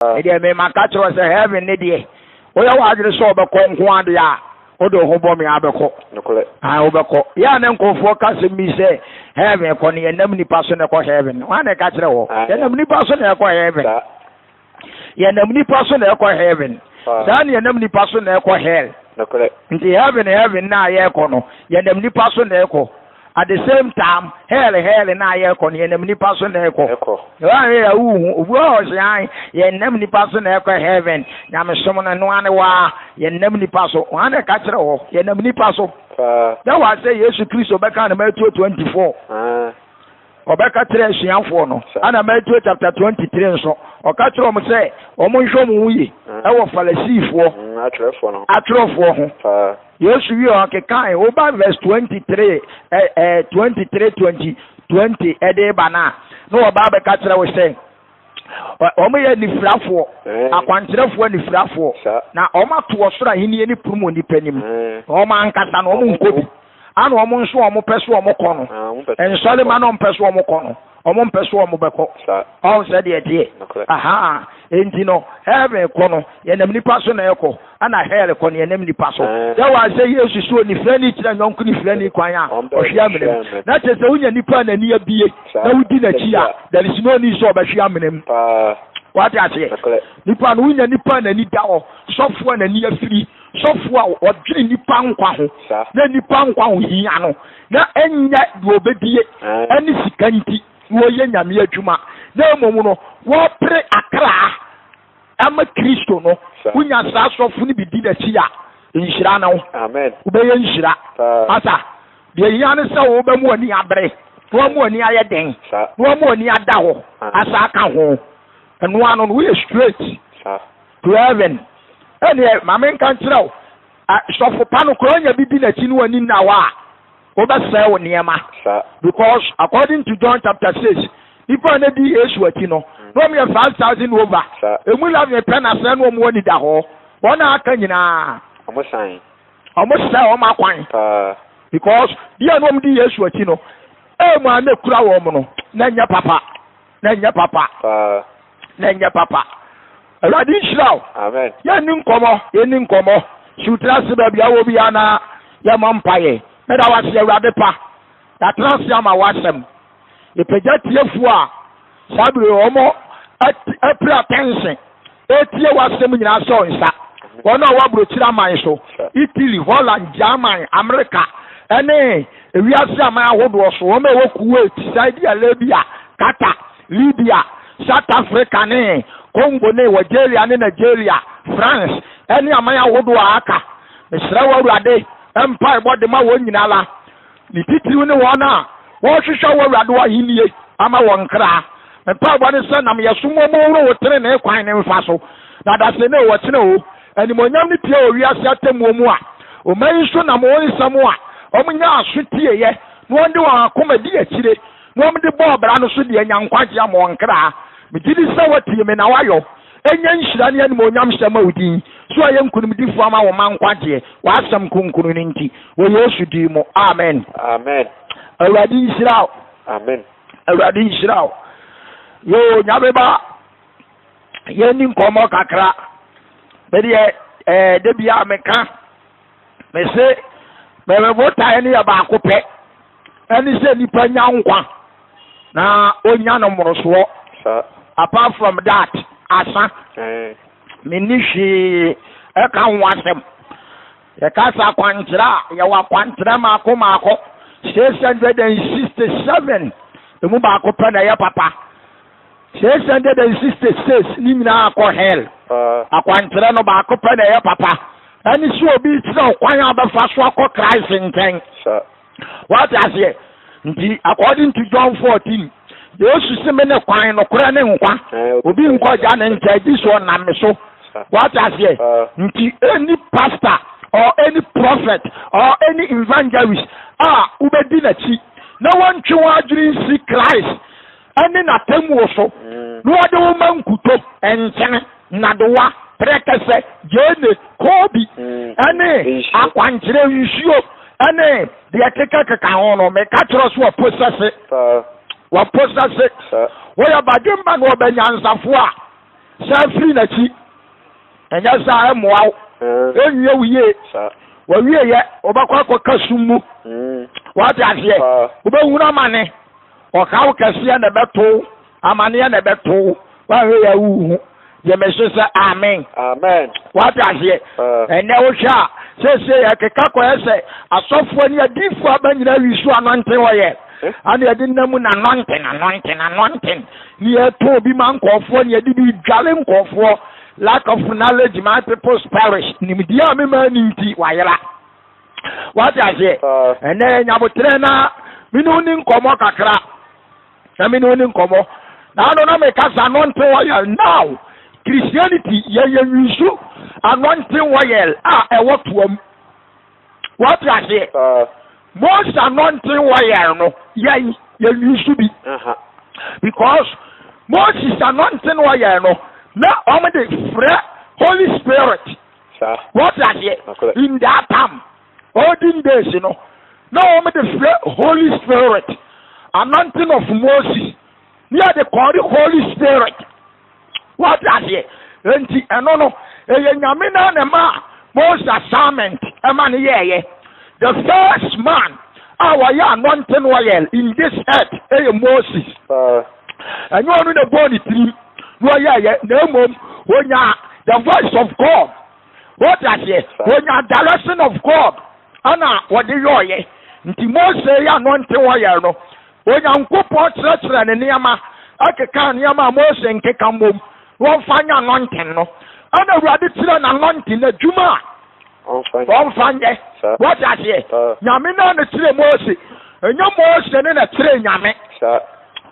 Medeɛ me maka kyerɛ wo sɛ heaven ne deɛ woyɛ w'adwene sɛ ɔbɛkɔ nko adeɛ a wode wo ho bɔ me abɛkɔ. Nokorɛ. Ah, wobɛkɔ. Yɛ a ne nkurɔfoɔ ka sɛm bi sɛ heaven kɔ no yɛnam nipa so na ɛkɔ heaven. Hwan na ɛka kyerɛ wɔ? Yɛnam nipa so na ɛkɔ heaven. Yɛnam nipa so na ɛkɔ heaven. Saa na yɛnam nipa so na ɛkɔ hell. Nokorɛ. Nti heaven heaven na yɛkɔ no yɛnam nipa so na ɛkɔ. At the same time, hell hell na yɛkɔ no yɛnam nipa so na ɛkɔ. Ɛkɔ. Wɔn yɛ wuhu obi wɔ hɔ sɛ an yɛnam nipa so na ɛkɔ heaven. Nyamesom no noa ne waa yɛnam nipa so. Wɔn na ɛka kyerɛ hɔ yɛnam nipa so. Paa. Yɛ wɔ asɛ Yesu Kristo bɛka no Matthew 24. Ah. Ɔbɛka kyerɛ asuafoɔ no. Ana Matthew chapter 23 nso ɔka kyerɛ wɔn sɛ wɔn nhwɛ wɔn ho yie ɛwɔ Farisifoɔ Atwerɛfoɔ no. atwerɛfoɔ ho. Paa. Yesu wie ɔkekae woba verse 23 ɛ ɛ 23 20 20 ɛde ba no a na wɔba abɛka kyerɛ wo sɛ wɔn yɛ nifirafoɔ, akwankyerɛfoɔ anifirafoɔ, na wɔn ato ɔsoro ahenni ne pono mu wɔ nnipa anim, na wɔn ankasa no wɔn nkɔ bi, ana wɔn nso wɔn pɛ so wɔn kɔ no, nsɔrema no mpɛ so wɔn kɔ no, wɔn mpɛ so wɔn bɛkɔ. Ɔn sɛ deɛ teɛ. Aha, enti no heaven kɔ no yɛnam nipa so na ɛkɔ, ɛna hell kɔ no yɛnam nipa so. Sɛ wɔasɛ Yesu so onifirani kyerɛ nyɔnko nifirani kwan a ɔhwe amena mu. Na kyerɛ sɛ wonya nipa a n'ani abie na wodi n'akyi a, there is no need sɛ ɔbɛhwe amena mu. Wate aseɛ? Nipa no wonya nipa a n'ani da hɔ, sɔfo a n'ani afiri, sɔfo a ɔdwene nipa nkwa ho, na nipa nkwa ho hia no, na ɛnyɛ deɛ ɔbɛdie ɛne sika nti na wɔyɛ Nyame adwuma, na mmom no wɔpere akra ama Kristo no. Wonya saa sɔfo no bi di n'akyi a, nhyira ne wo. Wobɛyɛ nhyira. Masa, deɛ hia ne sɛ wobɛmu w'ani abere, na wamu w'ani ayɛ den, na wamu w'ani ada hɔ, asa aka ho. Ɛno ano no, woyɛ straight to heaven. Ɛneɛ, ma menka nkyerɛ wo, sɔfo pa no koraa wonya bi di n'akyi ne w'ani nna hɔ a, wobɛsɛe wo nneɛma. Because according to John chapter 6, nipa a na di Yesu akyi no, na wɔn yɛ 5,000 over. Emu 11 pɛ na sɛ na wɔn ani da hɔ. Wɔn a aka nyinaa, Wɔn san. wɔn sɛe wɔn akwan. Because deɛ na wɔn di Yesu akyi no, emu a na ekura wɔn no, na nyɛ papa. Na nyɛ papa. Na nyɛ papa. Awurade nhyira wo. Amen. Yɛnni nkɔmmɔ, yɛnni nkɔmmɔ. Siwtena ase baabi a wɔ biara na yɛmmɔ mpaeɛ. Meda wo ase Awurade pa. Yɛatena ase ama w'asɛm. Yɛpagya tiefoɔ a saa bere wɔn apira atɛnse etie w'asɛm nyinaa sɛ nsa. Wɔn a wɔwɔ aburokyiri aman so, Italy, Holland, German, Amerika, ɛne ewiase aman ahodoɔ so, wɔn a ɛwɔ Kuwait, Saudi Arabia, Qatar, Libya, South Africa ne Congo ne Algeria ne Nigeria, France, ɛne aman ahodoɔ a aka. Mesrɛ wo Awurade, mpaebɔ de ma wɔn nyinara, ne titiriw ne wɔn a wɔrehwehwɛ wo Awurade w'ahenni ama wɔn kra. Me mpaebɔ ne sɛ nam yɛ so mmom nhoro wo trenee kwan ne mfa so, na adase ne o, ɔkyena o, animuonyam ne pue wɔ wiase atemmuo mu a, ɔman yi nso nam wo nsɛm a wɔn nyaa aso tieɛ na wɔn de wɔn akoma di akyire na wɔn de bɔɔ bra no so de anya nkwagye ama wɔn kra. Megye di sɛ woatie me na woayɔ. Ɛnyɛ nhyira ne animuonyam hyɛ ma wo din, so ayɛ nkonimdifoɔ ama wo mma nkwagyeɛ, w'asɛm kronkron no nti, wɔ Yesu din mu, amen. Amen. Awurade nhyira wo. Amen. Awurade nhyira wo. Yoo, Nyame ba, yɛnni nkɔmmɔ kakra. Medeɛ, ɛɛ, da biara meka, mese, mɛmɛ botaeɛ no yɛ baako pɛ. Ɛne sɛ nipa nya nkwa na onya no mmorosoɔ. Apart from that, asa. Menni hwee ɛka ho asɛm. Yɛka sɛ akwankyerɛ a, yɛwɔ akwankyerɛ mmaako mmaako 667. Emu baako pɛ na ɛyɛ papa. 666 ne nyinaa kɔ hell. Akwankyerɛ no baako pɛ na ɛyɛ papa. Ɛne sɛ obi kyerɛ wo kwan a wobɛfa so akɔ Christ nkyɛn. Wate aseɛ? Nti according to John 14, Yesu se me ne kwan, nokorɛ ne nkwa. Obi nkɔ agya ne nkyɛn gye sɛ ɔnam me so. Wate aseɛ? Nti any pastor or any prophet or any evangelist a wobɛdi n'akyi na wɔntwe wɔn adwene nsi Christ ɛne n'atemmuo so na wɔde wo ma nkuto, nkyene, nnadewa, prɛkɛsɛ, gyeene, koobi, ɛne akwankyerɛ nsuo ɛne deɛ kekakeka ho no, meka kyerɛ so wɔposɛse, wɔposɛse, wɔyɛ badwemba na wɔbɛ nyansafoɔ a. San firi n'akyi. Ɛnyɛ saa ɛmmoa wo. Ɛnwie wo yie. Wɔwie yɛ, wobɛkɔ akɔka sum mu. Wate aseɛ? Wobɛhunu amane. Ɔhaw kɛseɛ na ɛbɛto wo. Amaneɛ na ɛbɛto wo. Woanhwɛ yɛ awu ho. Gye me so sɛ amen. Amen. Wate aseɛ? Ɛnɛ wohwɛ a, seesei ɛkeka kɔyɛ sɛ asɔfoɔ ne adiifoɔ aba nyinaa wi so anointing oil. Ana yɛde nam mu na anointing, anointing, anointing. Ne yɛtɔ obi ma nkɔɔfoɔ, ne yɛde bi dwale nkɔɔfoɔ. Lack of knowledge, my people perish. Nimdeɛ a mema ni nti, wayera. Wate aseɛ? Ɛnɛ nyabotrɛ na mene wo ni nkɔmmɔ kakra. Na mene wo ni nkɔmmɔ. Na ano na meka sɛ anointing oil. Now, Christianity, yɛyɛ nwisu anointing oil a ɛwɔ toa mu. Wate aseɛ? Mose anointing oil no, yɛn yɛnwisu bi. Because Moses anointing oil no, na wɔn de frɛ Holy Spirit. Wate aseɛ? In that time, olden days no, na wɔn de frɛ Holy Spirit, anointing of Moses. Ne yɛde kɔɔre Holy Spirit. Wate aseɛ? Enti ɛno no, ɛyɛ Nyame no na ɛma Mose assignment ɛma no yɛɛyɛ. The first man a wɔyɛ anointing oil in this earth ɛyɛ Moses. Ɛnyɛ ɔno na ɛbɔɔ ne tirim na ɔyɛɛyɛ, na mmom wɔnya the voice of God. Wate aseɛ? Wɔnya direction of God ɛna wɔde yɔɔyɛ. Nti Mose yɛ anointing oil no, Onyankopɔn kyerɛkyerɛɛ ne nneɛma, ɛkekaa nneɛma a Mose nkeka mmom na wɔmfa nyɛ anointing no. Ɛna Awurade kyerɛɛ no anointing n'adwuma a wɔmfa nyɛ. Wɔte aseɛ? Nyame no na kyerɛ Mose. Ɛnyɛ Mose ne na kyerɛ Nyame.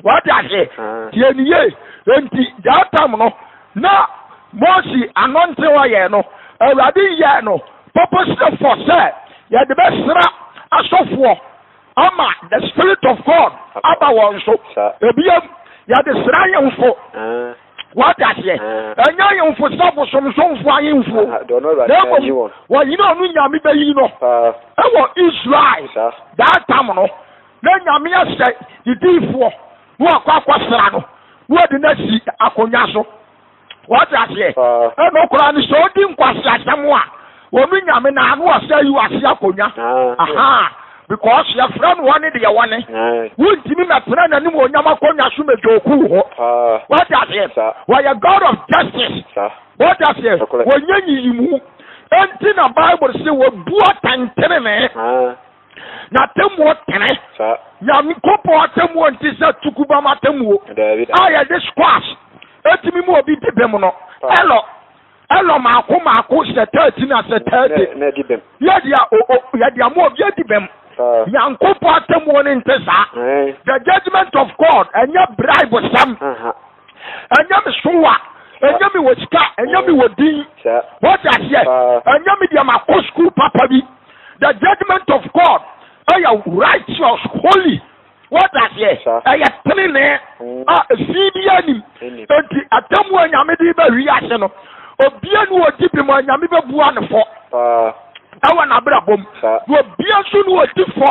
Wɔte aseɛ? Tie ne yie. Enti that time no, na Mose anointing ɔyɛ no, Awurade yɛɛ no purposely for sɛ yɛde bɛsra asɔfoɔ ama the spirit of God aba wɔn so. Ebiem, yɛde sra ahemfo. Wate aseɛ? Ɛnyɛ ahemfo sɛ bosomsomfo ahemfo. Na mmom, wɔhene ɔno Nyame bɛyi no ɛwɔ Israel that time no, na Nyame ahyɛ ne diifoɔ na wakɔ akɔsra no na wɔde no asi akonnwa so. Wɔte aseɛ? Ɛno koraa no sɛ ɔdi nkwaseasɛm a, wɔn nyame na ano ɔsɛ yi wase akonnwa. Aha, because yɛfrɛ no wɔne deɛ wɔne. Wontumi mɛtena n'anim onyam akonnwa so mɛdwoku ho. Wɔte aseɛ? Wɔyɛ God of justice. Wɔte aseɛ? Wɔnyɛ nyiyimu. Enti na Bible se wɔbu atɛntenenee. N'atemmuo tene. Nyankopɔn atemmuo nte sɛ tukubam atemmuo a yɛde squash etumi mu obi di bem no. Ɛlɔ ɛlɔ maako maako sɛ 13 a sɛ 30. Yɛde a o yɛde ama obi adi bem. Nyankopɔn atemmuo no nte saa. The judgment of God ɛnyɛ bribe sɛm. Ɛnyɛ me sowa. Ɛnyɛ me wɔ sika. Ɛnyɛ me wɔ din. Wɔte aseɛ. Ɛnyɛ me deɛ makɔ sukuu papa bi. The judgment of God ɛyɛ righteous, holy. Wɔte aseɛ. Ɛyɛ tenenee a efi bi anim. Enti atemmu a Nyame de ba wiase no, obia ne odi bem a Nyame bɛbua ne fɔ ɛwɔ n'abrabɔ mu. Na obia nso ne odi fɔ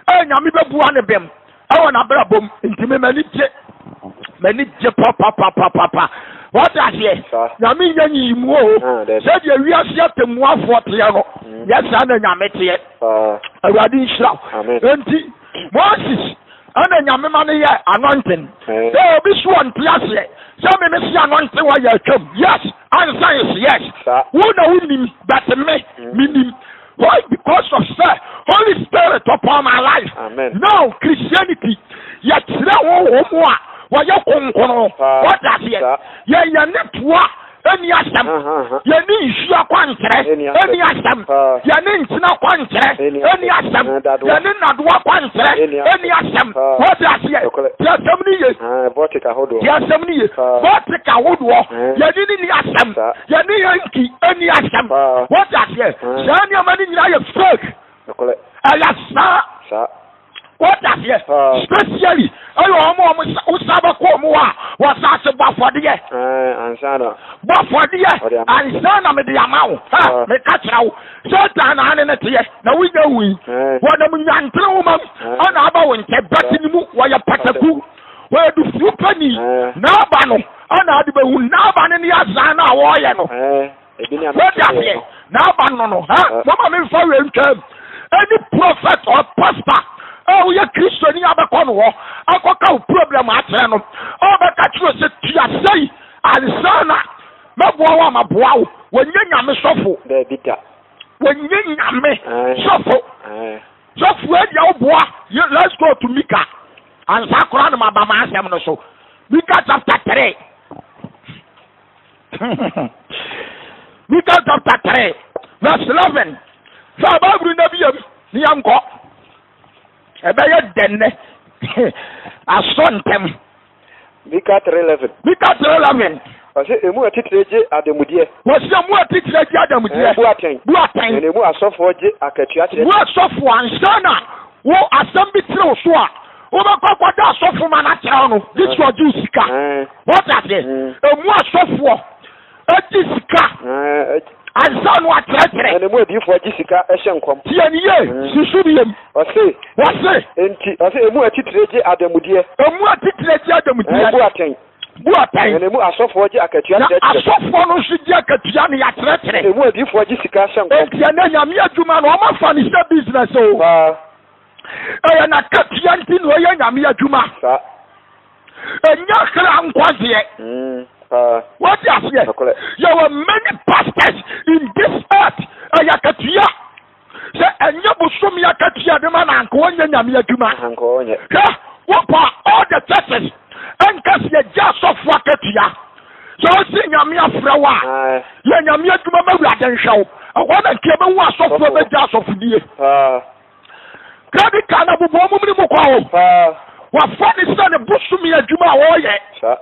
a Nyame bɛbua ne bem. Ɛwɔ n'abrabɔ mu. Nti me m'ani gye, m'ani gye papapapapa. Wɔte aseɛ? Nyame nyɛ nyiyimu o. Sɛdeɛ wiase atemmuafoɔ teɛ no, nyɛ saa na Nyame teɛ. Awurade nhyira wo. Enti Moses ɛna Nyame ma no yɛ anointing. Sɛ obi so ɔnte aseɛ sɛ me me se anointing wɔ yɛ atwam. Yes, answer is yes. Wo na wonim, but me, menim. Why? Because of sɛ Holy Spirit upon my life. Amen. Now Christianity yɛkyerɛ honhom a wɔyɛ kronkron. Wɔte aseɛ. Yɛyɛ ne toa ɛni asɛm. Yɛne nsuo akwankyerɛ ɛni asɛm. Yɛne nkyene akwankyerɛ ɛni asɛm. Yɛne nnadoa akwankyerɛ ɛni asɛm. Wɔte aseɛ. Te asɛm no ye. Te asɛm no ye. Bɔtik ahodoɔ. Yɛne ne ni asɛm. Yɛne hanky ɛni asɛm. Wɔte aseɛ. Saa nneɛma no nyinaa yɛ fake. Ɛyɛ saa. Wɔte aseɛ. Specially ɛyɛ wɔn a wɔn wosan bɛkɔ wɔn a wɔsan ase bɔ afɔdeɛ. Bɔ afɔdeɛ ansa na mede ama wo. Ha meka kyerɛ wo Satan na ane ne teɛ na wonya wui. Wɔnam nyantere nwoma mu ɛna aba wo nkyɛn bɛte ne mu wɔyɛ pataku. Wɔyɛ dufuo pani na aba no. Ɛna ade bɛhu n'aba no ne azan no a wɔreyɛ no. Wode aseɛ n'aba no no ha mama memfa wei ntwam. Any prophet or pastor a woyɛ Kristoni abɛkɔ no hɔ akɔka wo problem akyerɛ no, ɔbɛka kyerɛ sɛ tua sɛi ansa na mɛboa wo ama boa wo. Wɔnyɛ nyame sɔfo. Daabi da. Wɔnyɛ nyame sɔfo. Sɔfo ɛdeɛ woboa. Let's go to Mika. Ansa koraa na maba m'asɛm no so. Mika chapter 3. Mika chapter 3 verse 11. Sɛ Bible na bi yam ne yɛnkɔ. Ɛbɛyɛ dɛ nnɛ. Asɔ ntɛm. Mika 3:11. Mika 3:11. Ɔsɛ emu atitire gye adanmudeɛ. Wɔsi emu atitire gye adanmudeɛ. Bu atɛn. Bu atɛn. Na emu asɔfoɔ gye akatua kyerɛ. Emu asɔfoɔ ansa na wo asɛm bi tiri wo so a wobɛkɔ akɔda asɔfo ma no akyerɛ no gye sɛ ɔgye wo sika. Wɔte aseɛ. Emu asɔfoɔ gye sika ansa na wakyerɛkyerɛ. Na emu adiyifoɔ gye sika hyɛ nkɔm. Tie ne yie, susu ne yam. Ɔse. Wɔse. Enti, ɔse emu atitire gye adanmudeɛ. Emu atitire gye adanmudeɛ. Bu atɛn. Bu atɛn. Na emu asɔfoɔ gye akatua Na kyerɛkyerɛ. asɔfoɔ no nso gye akatua na yɛakyerɛkyerɛ. Emu adiyifoɔ gye sika hyɛ nkɔm. Enti ɛnɛ Nyame adwuma no wɔn afa no sɛ business o. Paa. Ɛyɛ n'akatua nti na ɔyɛ Nyame adwuma. Saa. Ɛnyɛ kra nkwagyeɛ. Paa. Wɔte aseɛ. Nokorɛ. Yɛwɔ many pastors in this earth. Ɛyɛ akatua. Sɛ ɛnyɛ bosome akatua de ma na anka ɔnyɛ Nyame adwuma. Anka ɔnyɛ. Hwɛ, wopa all the churches ɛnka sɛ yɛgye asɔfo akatua. Sɛ ɔsi Nyame afrɛ wo a, yɛ Nyame adwuma ma Awurade nhwɛ wo. Ɛhɔ na nka yɛbɛhu asɔfo bɛgye asɔfodie. Paa. Credit card na bobɔ ɔmo mene mu kɔ o. Paa. Wafa ne sɛ ne bosome adwuma a ɔreyɛ. Saa.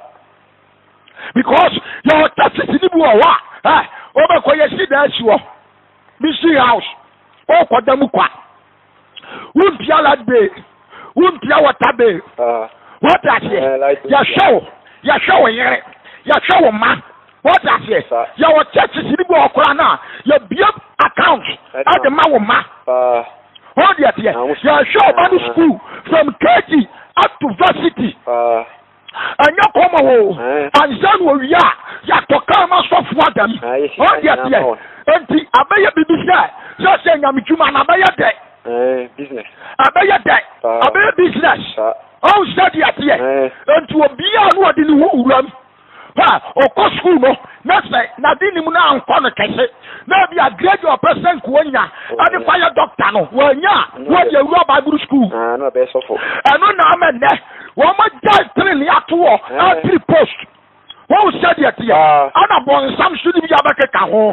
Because yɛwɔ churches ni bi wɔ hɔ a, ɛ, wobɛkɔ yɛsi dan asi hɔ. Mission house, wokɔ da mu kwa. Wontua light bill, wontua water bill. Wɔte aseɛ, yɛhwɛ wo, yɛhwɛ wo yere, yɛhwɛ wo mma. Wɔte aseɛ, yɛwɔ churches ni bi wɔ koraa no a, yɛbie account ɛde ma wo mma. Wɔn deɛ teɛ, yɛhwɛ ɔba no school from KG up to varsity. Ɛnyɛ kɔm o, ansa na owie a yɛatɔ kaa ma sɔfo adam. Ɔn deɛ teɛ, nti abɛyɛ biribi sɛ sɛ sɛ nyamedwuma no abɛyɛ dɛ. Abɛyɛ dɛ, abɛyɛ business. Ɔn sɛ deɛ teɛ, nti obiara no ɔde ne ho wuram. Ha, ɔkɔ sukuu no na sɛ n'ade nim no ankɔ no kɛse na ebi a grade a ɔpɛ sɛ nka onya ɛde fa yɛ dɔkta no wanya a, wɔde awura Bible sukuu. Ɛno na ama nnɛ wɔn agyae tene ato hɔ every post. Wɔn sɛ deɛ teɛ ɛna bɔnsam so ne bi abɛkeka ho.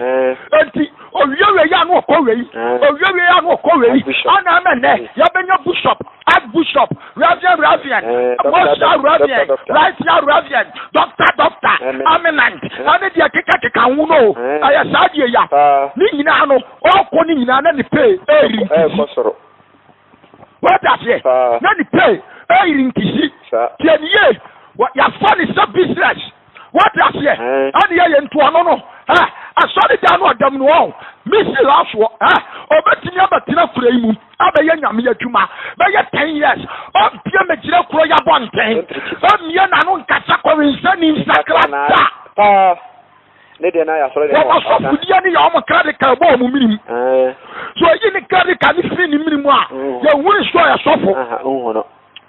Enti owie wei a na ɔkɔ wei, owie wei a na ɔkɔ wei, ɛna ama nnɛ yɛbɛnya bishop, archbishop, reverend, reverend, most reverend, right reverend, doctor, doctor, eminent, ɛne deɛ kekakeka ho no, ɛyɛ saa deɛ ya. Ne nyinaa no, ɔkɔ ne nyinaa na ne pay ɛyiri nkisi. Wɔte aseɛ, na ne pay ɛyiri nkisi. Tiɛ ne yie, yɛafa ne sɛ business. Wɔte aseɛ, ɛne yɛyɛ ntoano no, asɔre dan no ɔdam no ɔn, misi laasoɔ, ɔbɛtumi abɛtena kura yi mu. Abɛyɛ Nyame adwuma bɛyɛ 10 years ɔmpie megyina kuro yi abɔnten ɔmmie n'ano nkasa kɔwensani nsakra da. Paa. Ne deɛ na yɛ asɔre Wɔn asɔfodie no yɛ wɔn clerical ɛbɔ wɔn menim. So oyi ne clerical ne firi ne menim a yɛhunu sɛ ɔyɛ sɔfo.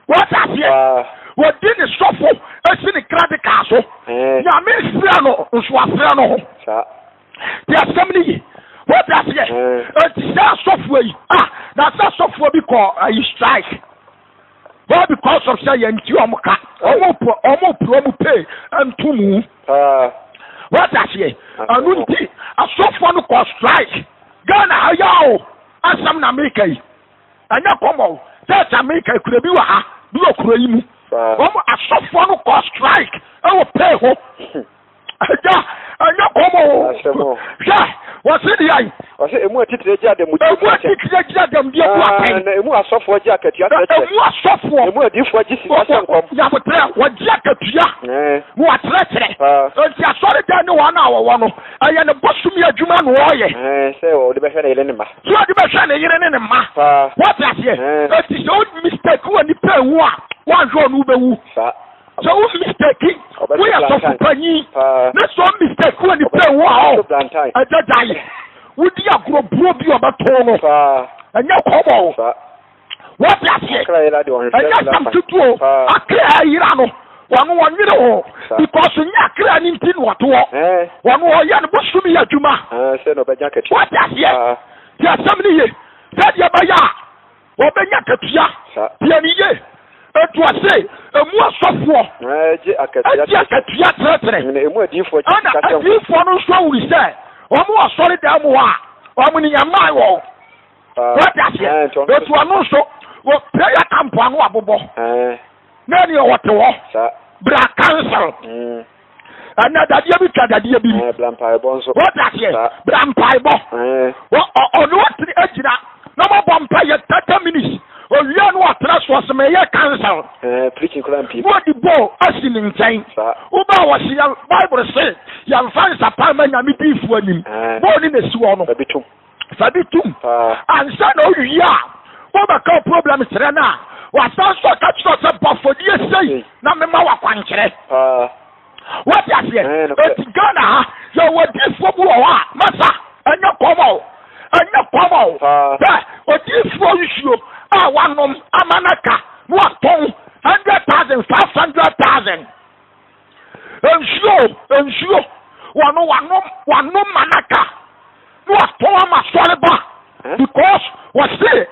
Wɔte aseɛ. Wɔdi ne sɔfo esi ne clerical so. Nyame frɛ no nso afrɛ no ho. Te asɛm no ye. Wote aseɛ? Enti sɛ asɔfoɔ yi, ah, na sɛ asɔfoɔ bi kɔ ayi strike. All because of sɛ yɛn ti wɔn ka, wɔn po, wɔn pere wɔn pay nto mu. Wote aseɛ? Ɛno nti asɔfoɔ no kɔ strike. Ghana ha yɛ o, asɛm na meka yi. Ɛnyɛ kɔmɔ o. Church a meka kura bi wɔ ha, bi wɔ kuro yi mu. Wɔn asɔfoɔ no kɔ strike ɛwɔ pay ho. Agya, ɛnyɛ kɔm o. Hwɛ, wɔse deɛ ayi. Wɔse emu atitire gye adanmudeɛ bu atɛn. Emu atitire gye adanmudeɛ bu atɛn. Na emu asɔfoɔ gye akatua kyerɛkyerɛ. Na emu asɔfoɔ. Emu adiyifoɔ gye sika hyɛ nkɔm. Nyabotrɛ, wɔgye akatua. Na wɔakyerɛkyerɛ. Enti asɔredan ne wɔn a wɔwɔ no, ɛyɛ ne bosome adwuma na ɔreyɛ. Sɛ ɔde bɛhwɛ ne yere ne mma. Sɛ ɔde bɛhwɛ ne yere ne ne mma. Wɔte aseɛ. Enti sɛ wo mistake wɔ nipa ewu a, wɔanhwɛ ɔno wobɛwu. Sɛ wo mistake woyɛ sɔfo panyin na sɛ wo mistake wɔ nipa ewu a ɔ ɛgya gyae wodi agorɔ buo bi ɔbɛto no ɛnyɛ kɔmɔ o wɔte aseɛ ɛnyɛ asɛm ketewa o akra ayira no wɔn wɔnwere ho because nyɛ akra ne nti na ɔte hɔ wɔn ɔyɛ no bosom yɛ adwuma wɔte aseɛ te asɛm no ye sɛdeɛ ɛbɛyɛ a Wɔbɛnya akatua. Tie no yie. Etu ase, emu asɔfoɔ gye akatua kyerɛkyerɛ. Ɛna adiyifoɔ no nso ahunu sɛ wɔn wɔ asɔredan mu hɔ a, wɔn ne nyamae wɔn. Wɔte aseɛ. Etu ɔno nso, wɔ prayer camp ano abobɔ. Na ɛne ɔte hɔ. Bra council. Ɛnna dadeɛ bi twa dadeɛ bi mu. Wɔte aseɛ. Bra mpaebɔ. Ɔne ɔtene agyina na mɔbɔ mpa yɛ 30 minutes. Owia no ɔtena so ɔsɛ mɛyɛ council. Na ɔde bɔɔl asi ne nkyɛn. Wobaa wɔsi yɛ Bible se yɛmfa nsapa ma nyame diifoɔ anim. Bɔɔl ne na esi hɔ no. Fa bi tum. Ansa na owie a wobɛka wo problem kyerɛ no a, wasan so aka kyerɛ sɛ bɔ afɔdie sei na mema wo akwankyerɛ. Wate aseɛ? Eti Ghana ha yɛwɔ adiifoɔ bi wɔ hɔ a masa ɛnyɛ kɔm o, ɛnyɛ kɔm o. Sɛ odiifoɔ nsuo a wanom ama no aka na watɔn 100,000, 500,000. Nsuo o, nsuo. Wɔn wanom wanom ma no aka na watɔn ama sɔre ba because wɔse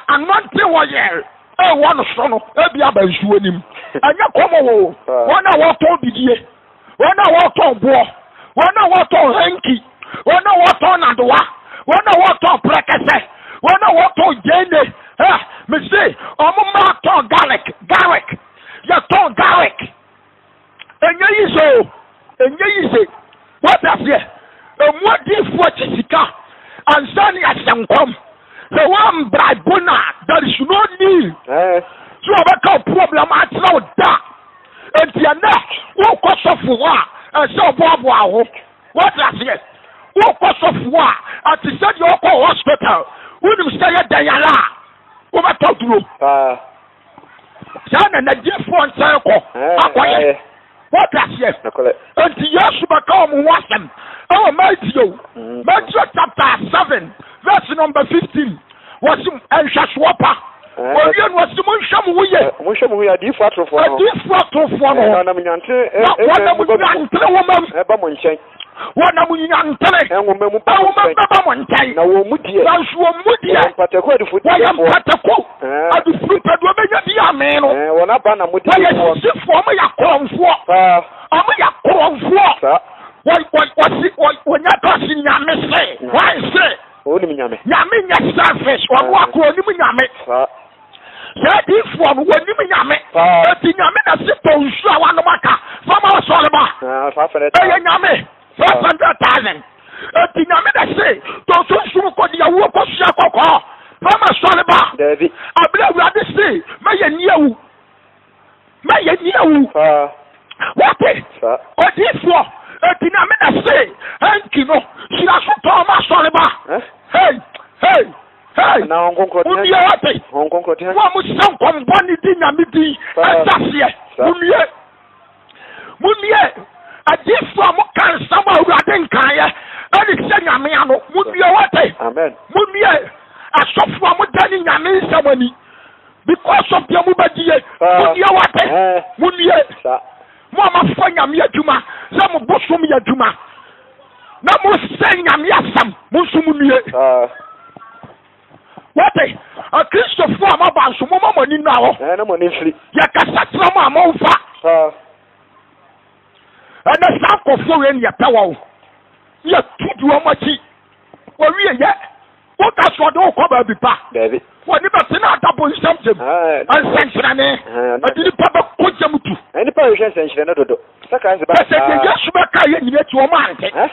anointing wɔyɛ ɛwɔ no so no ebi aba nsuo nim. Ɛnyɛ kɔm o. Wɔn a wɔtɔn bidie, wɔn a wɔtɔn boɔ, wɔn a wɔtɔn hanky, wɔn a wɔtɔn nadowa, wɔn a wɔtɔn prɛkɛsɛ, wɔn a wɔtɔn gyeene. Ɛ mese wɔn mmaa tɔn garlic garlic. Yɛtɔn garlic. Ɛnyɛ yi sɛ o, ɛnyɛ yi sɛ. Wate aseɛ? Emu adiifoɔ akyi sika ansa ne ahyɛ nkɔm. Sɛ wɔambraibo no a, there is no need. Sɛ wɔbɛka wo problem akyerɛ wo da. Enti ɛnɛ wokɔ sɔfo hɔ a, ɛsɛ ɔboaboa ho. Wate aseɛ? Wokɔ sɔfo hɔ a, ɛte sɛ deɛ wokɔ hospital. Wonim sɛ yɛ dɛn ara a, wobɛtɔ duro. Saa na n'adiyifoɔ nkyɛn kɔ akɔyɛ. Wɔte aseɛ? Enti Yesu bɛka wɔn ho asɛm ɛwɔ Matthew, Matthew chapter 7 verse number 15. Wɔsi nhwɛsoɔ pa. Owie no wɔsi monhwɛ mo ho yie. Monhwɛ mo ho yie adiyifoɔ atorofoɔ no. Adiyifoɔ atorofoɔ no. Na wɔnam nyantere. Na wɔnam nyantere nwoma mu. Ɛba mo nkyɛn. Wɔnam nyantere. Nwoma mu ba mo nkyɛn. Bɛba mo nkyɛn. Na wɔn mu deɛ. Nanso wɔn mu deɛ. Wɔyɛ mpataku adufudepɛfoɔ. Wɔyɛ mpataku adufudepɛfoɔ. Wɔbɛnya bi amee no. Wɔn aba na mo di Wɔyɛ sisifoɔ. Wɔn yɛ akorɔmfoɔ. Wɔn yɛ akorɔmfoɔ. Wɔsi wɔnya kasi nyame se. Wɔn se. Wɔnim nyame. Nyame nyɛ selfish. Wɔn akoro onim nyame. Saa adiifoɔ no wɔnim nyame. Eti nyame na si tɔ nsuo a wanom aka fama ɔsɔre ba. Ɛyɛ nyame 500,000. Eti nyame na se tɔ sunsun kɔ di awuo kɔ sua kɔkɔɔ fama sɔre ba. Abiri awurade se mɛyɛ ni awu. Mɛyɛ ni awu. Wɔte odiifoɔ eti nyame na se hanki no hyira so tɔn ma sɔre ba. Hey hey. Hey! Anaa Honhom Kronkron te Monue wate! Honhom Kronkron te Mo a mohyɛ nkɔm bɔne di Nyame din Saa. aseɛ, Saa. monue! Monue! Adiyifoɔ a moka nsɛm a Awurade nkaeɛ ɛde hyɛ Nyame ano, monue wate! Amen. Monue! Asɔfoɔ a modane Nyame nsɛm ani because of deɛ mobɛdie, Saa. monue wate! Ɛɛ. Monue! Saa. Mo a moafa Nyame adwuma sɛ mo bosom yɛ adwuma na mosɛ Nyame asɛm, mo nso monue. Saa. Wate? Akristofoɔ a moaba nso, momma mo ani nna hɔ. Ɛɛ, na mo ani mfiri. Yɛkasa kyerɛ mo a momfa. Saa. Ɛnɛ saa nkurɔfoɔ wei ne yɛpɛ wɔn. Yɛtu di wɔn akyi. Wɔwie yɛ. Woka so ɔde wokɔ baabi pa. Daabi. Wɔne bɛte na ada bonsam gyam. Ɛɛ, na- Nsɛnkyerɛnne. Ɛɛ, na- Ɛde nipa bɛkɔ gyam tu. Ɛɛ, nipa hwehwɛ nsɛnkyerɛnne dodo. Sɛ Christ ba Sɛ deɛ saa. Yesu bɛka yɛ nyina akyi wɔn ante. Ɛ?